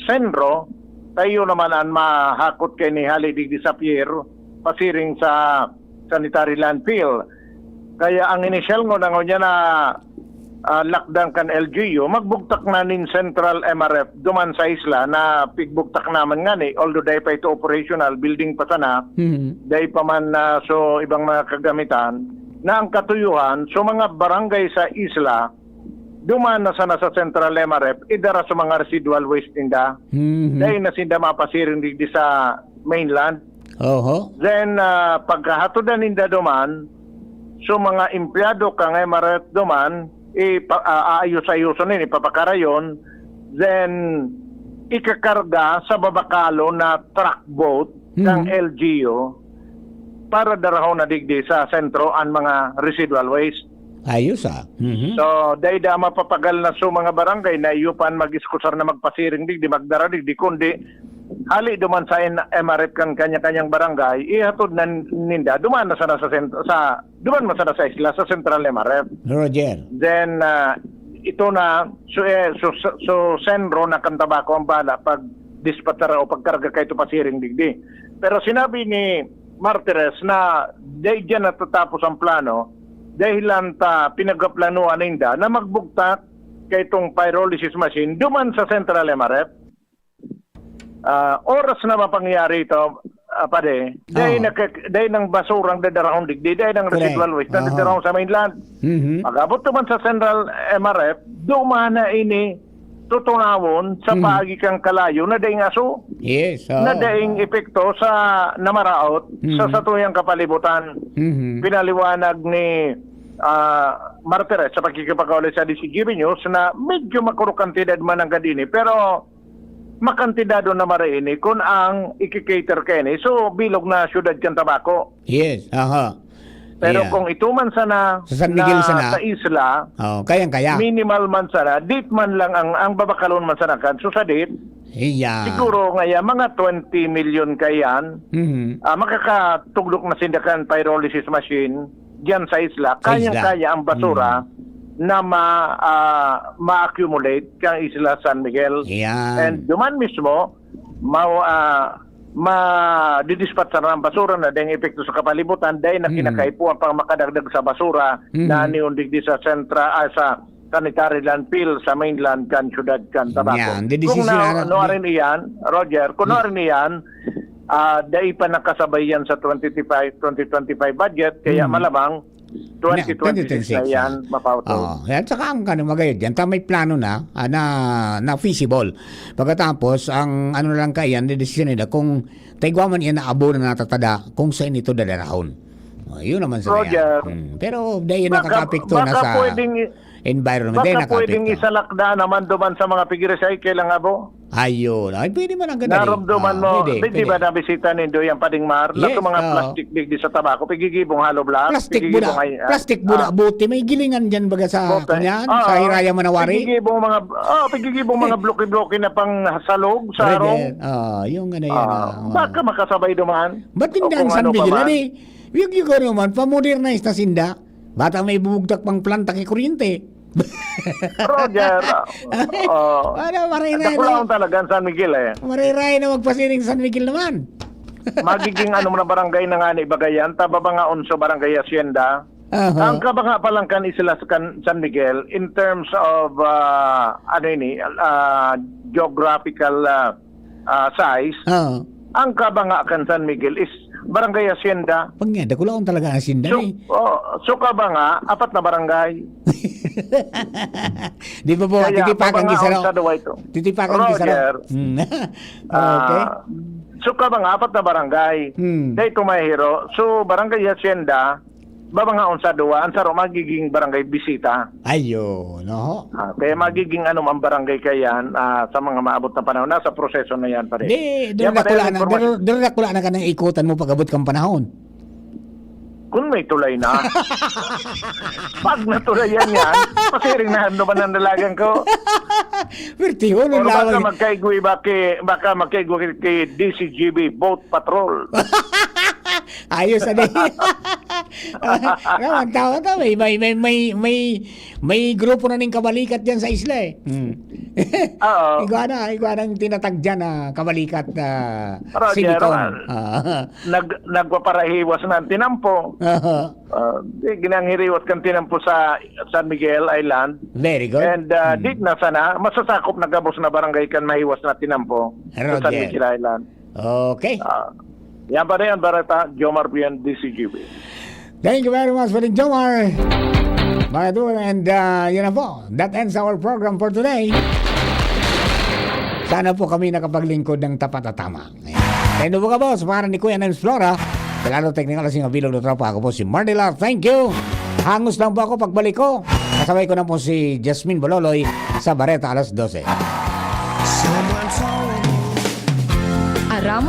sentro, ta iyo naman an mahakot kaini hali digdi sa pier, pasiring sa sanitary landfill. Kaya ang inisyal ngunyan na, ah, lakdan kan L G U, magbugtak na nin central M R F duman sa isla na pigbugtak naman ngani, although dai pa ito operational, building pa sana, Mhm. dai pa man na so ibang mga kagamitan, na ang katuyohan, so mga barangay sa isla, duman na sana sa central M R F, idara sa mga residual waste ninda. Mhm. Dai na sinda mapasiring digdi sa mainland. Oho. Then, ah, pagkahatod na ninda duman, so mga empleyado kan M R F duman, ipa-, ah, aayos-ayoson nin, ipapakarayon, then ikakarga sa babakalon na truck boat kan Mhm. L G U para darahon na digdi sa sentro ang mga residual waste. Ayos, ah. Mhm. So, dai da mapapagal na so mga barangay na iyo pa an mag-iskusar na magpasiring digdi, magdara digdi, kundi hali duman sa N-, M R F kan kanya-kanyang barangay, ihatod na ninda, duman na sana sa sent-, sa, duman na sana sa isla, sa Central M R F. Roger. Then, ah, ito na, so, eh, so, so, so, Senro na kan Tabaco ang bahala pag-dispatchara o pagkarga kaito pasiring digdi. Pero sinabi ni Martires na dai diyan natatapos ang plano, dahilan ta pinagkaplanoan ninda na magbugtak kaitong pyrolysis machine duman sa Central M R F. Ah, oras na mapangyari ito, ah, pare, dai Oo. nagka-, dai nang basurang dadarahon digdi, dai nang Correct. residual waste na Oo. dadarahon sa mainland. Mhm. Pag-abot duman sa Central M R F, duman na ini tutunawon sa Mhm. paagi kan kalayo na daing aso, Yes, oo. na daing epekto sa namaraot sa Mhm. satuyang kapalibutan. Mhm. Pinaliwanag ni, ah, Martires sa pakikipag-uli sa D C G B News na medyo makurukantidad man ang gadini, pero makantidado na maraini kun ang iki-cater kaini. So, bilog na syudad kan Tabaco. Yes, aha. Pero Yeah. kung ito man sana Sa San Miguel na sana. sa isla, Oh, kayang-kaya. minimal man sana, dit man lang ang, ang babakalon man sana kan susadit, Yeah. siguro ngaya mga twenty million kayan, Mhm. ah, makakatugdok na sinda kan pyrolysis machine diyan sa isla. Sa isla. Kayang-kaya ang basura Mhm. na ma-, ah, ma-accumulate kan Isla San Miguel. Yan. And duman mismo, ma-, ah, madidispatch na ang basura na daing epekto sa kapalibutan, dahil na Mm. kinakaipuhan pang makadagdag sa basura Mm. na niundig di sa sentra, ah, sa sanitary landfill sa mainland kan siyudad kan Tabaco. Yan, di Kung desisyon na, na, ano di- rin iyan, Roger, kung Di- ano rin iyan, ah, dai pa nakasabay yan sa twenty twenty-five, twenty twenty-five budget, kaya Mm. malamang Na, twenty twenty-six na twenty twenty-six, yan, ah. Mapauto. Oo, yan. Saka ang ano, magayod yan, ta may plano na, ah, na, na feasible. Pagkatapos, ang ano na lang kaiyan, desisyon nila kung taigwa man iyan na abo na natatada, kung saan ito dadarahon. Oh, yun naman sa Roger. Kaya. Hmm. Pero dahil Baka, nakakaapekto na baka sa pwedeng i-, environment, baka dahil pwedeng nakapekto. Isalakda naman duman sa mga pig-recycle ang abo. Ayun. Ay, pwede man ang ganun eh. Narumduman Ah, mo, pwede, di, di pwede. ba nabisita nindo yung Pading Mar? Na Yes, sa mga oo. plastic bag di sa Tabaco, pigigibong hollow block, Plastic pigigibong bula. ay, ah, Plastic bula, ah. buti. May gilingan dyan, baga sa, Buti. kanyan, Oo. sa Hiraya Manawari. Pigigibong mga, oh, pigigibong mga bloke-bloke na pang salog, Pwede. sarong. Ah, yung ano yan, Ah, ah, ah. baka makasabay duman. Ba't O hindi ang kung San ano Miguel, pa man. ali? Yung, yung ano man, pa-modernize na sinda. Bata may bubugtak pang planta kay kuryente. Roger, oh, Ano, maray-ray na. Dakulaon talaga ang San Miguel, eh. Maray-ray na magpasiring San Miguel naman. Magiging ano na barangay na nga ni Bagayan, taba ba nga onso barangay Hacienda? Aha. Ang kabanga pa lang kan isla sa kan San Miguel, in terms of, ah, ano ini, ah, geographical, ah, ah, size, Oo. ang kabanga kan San Miguel is Barangay Hacienda. Pag nga, dakulaon talaga ang Hacienda So, eh. oh, so kabanga, apat na barangay. Di ba po, Kaya, titipakan kabanga ki Saro? ang sa duwa ito. Titipakan ki Saro? Roger, Hmm. Okay. ah, so kabanga, apat na barangay. Hmm. Dahil ito may hiro. So, Barangay Hacienda, Babangaon sa duwa, ang saro magiging barangay bisita. Ayun, no? Ah, kaya magiging ano ang barangay kayan ah, sa mga maabot na panahon. Nasa proseso na yan, pare. Di, Yan, doon na pare, kula yung na, impormasyon. doon, doon na kula na ka ng ikutan mo pag-abot kang panahon. Kung may tulay na yan, pasiring na ano ba ng dalagan ko? Pertihon Pero ang baka lawag. magkaigwi ba kay, baka magkaigwi kay D C G B Boat Patrol. Ayos, ano? Naman, tao to, may, may, may, may, may, may grupo na ning kabalikat dyan sa isla eh. Hmm. Oo. Igwa na, igwa nang tinatag dyan na kabalikat na Roger, Silicon. Roger. Ah. Nag, nagpaparahiwas na ang tinampo. Aha. Uh, ginanghiriwas kan tinampo sa San Miguel Island. Very good. And uh, di na sana, masasakop na gabos na barangay kan mahiwas na tinampo sa San Roger. Miguel Island. Okay. Ah, yan pa rin ang Barata, Jomar Pian, D C G B. Thank you very much, Paring Jomar. Mga duwan, and uh, yun na po. That ends our program for today. Sana po kami nakapaglingkod ng tapat at tama. Ayan. Kaya po ka po, sa pangalan ni Kuya Nels Flora, Tagalog Technical, Sing Bilog na Tropa, ako po si Marnila. Thank you. Hangos lang po ako pagbalik ko. Kasabay ko na po si Jasmine Bololoy sa Bareta alas dose. Aram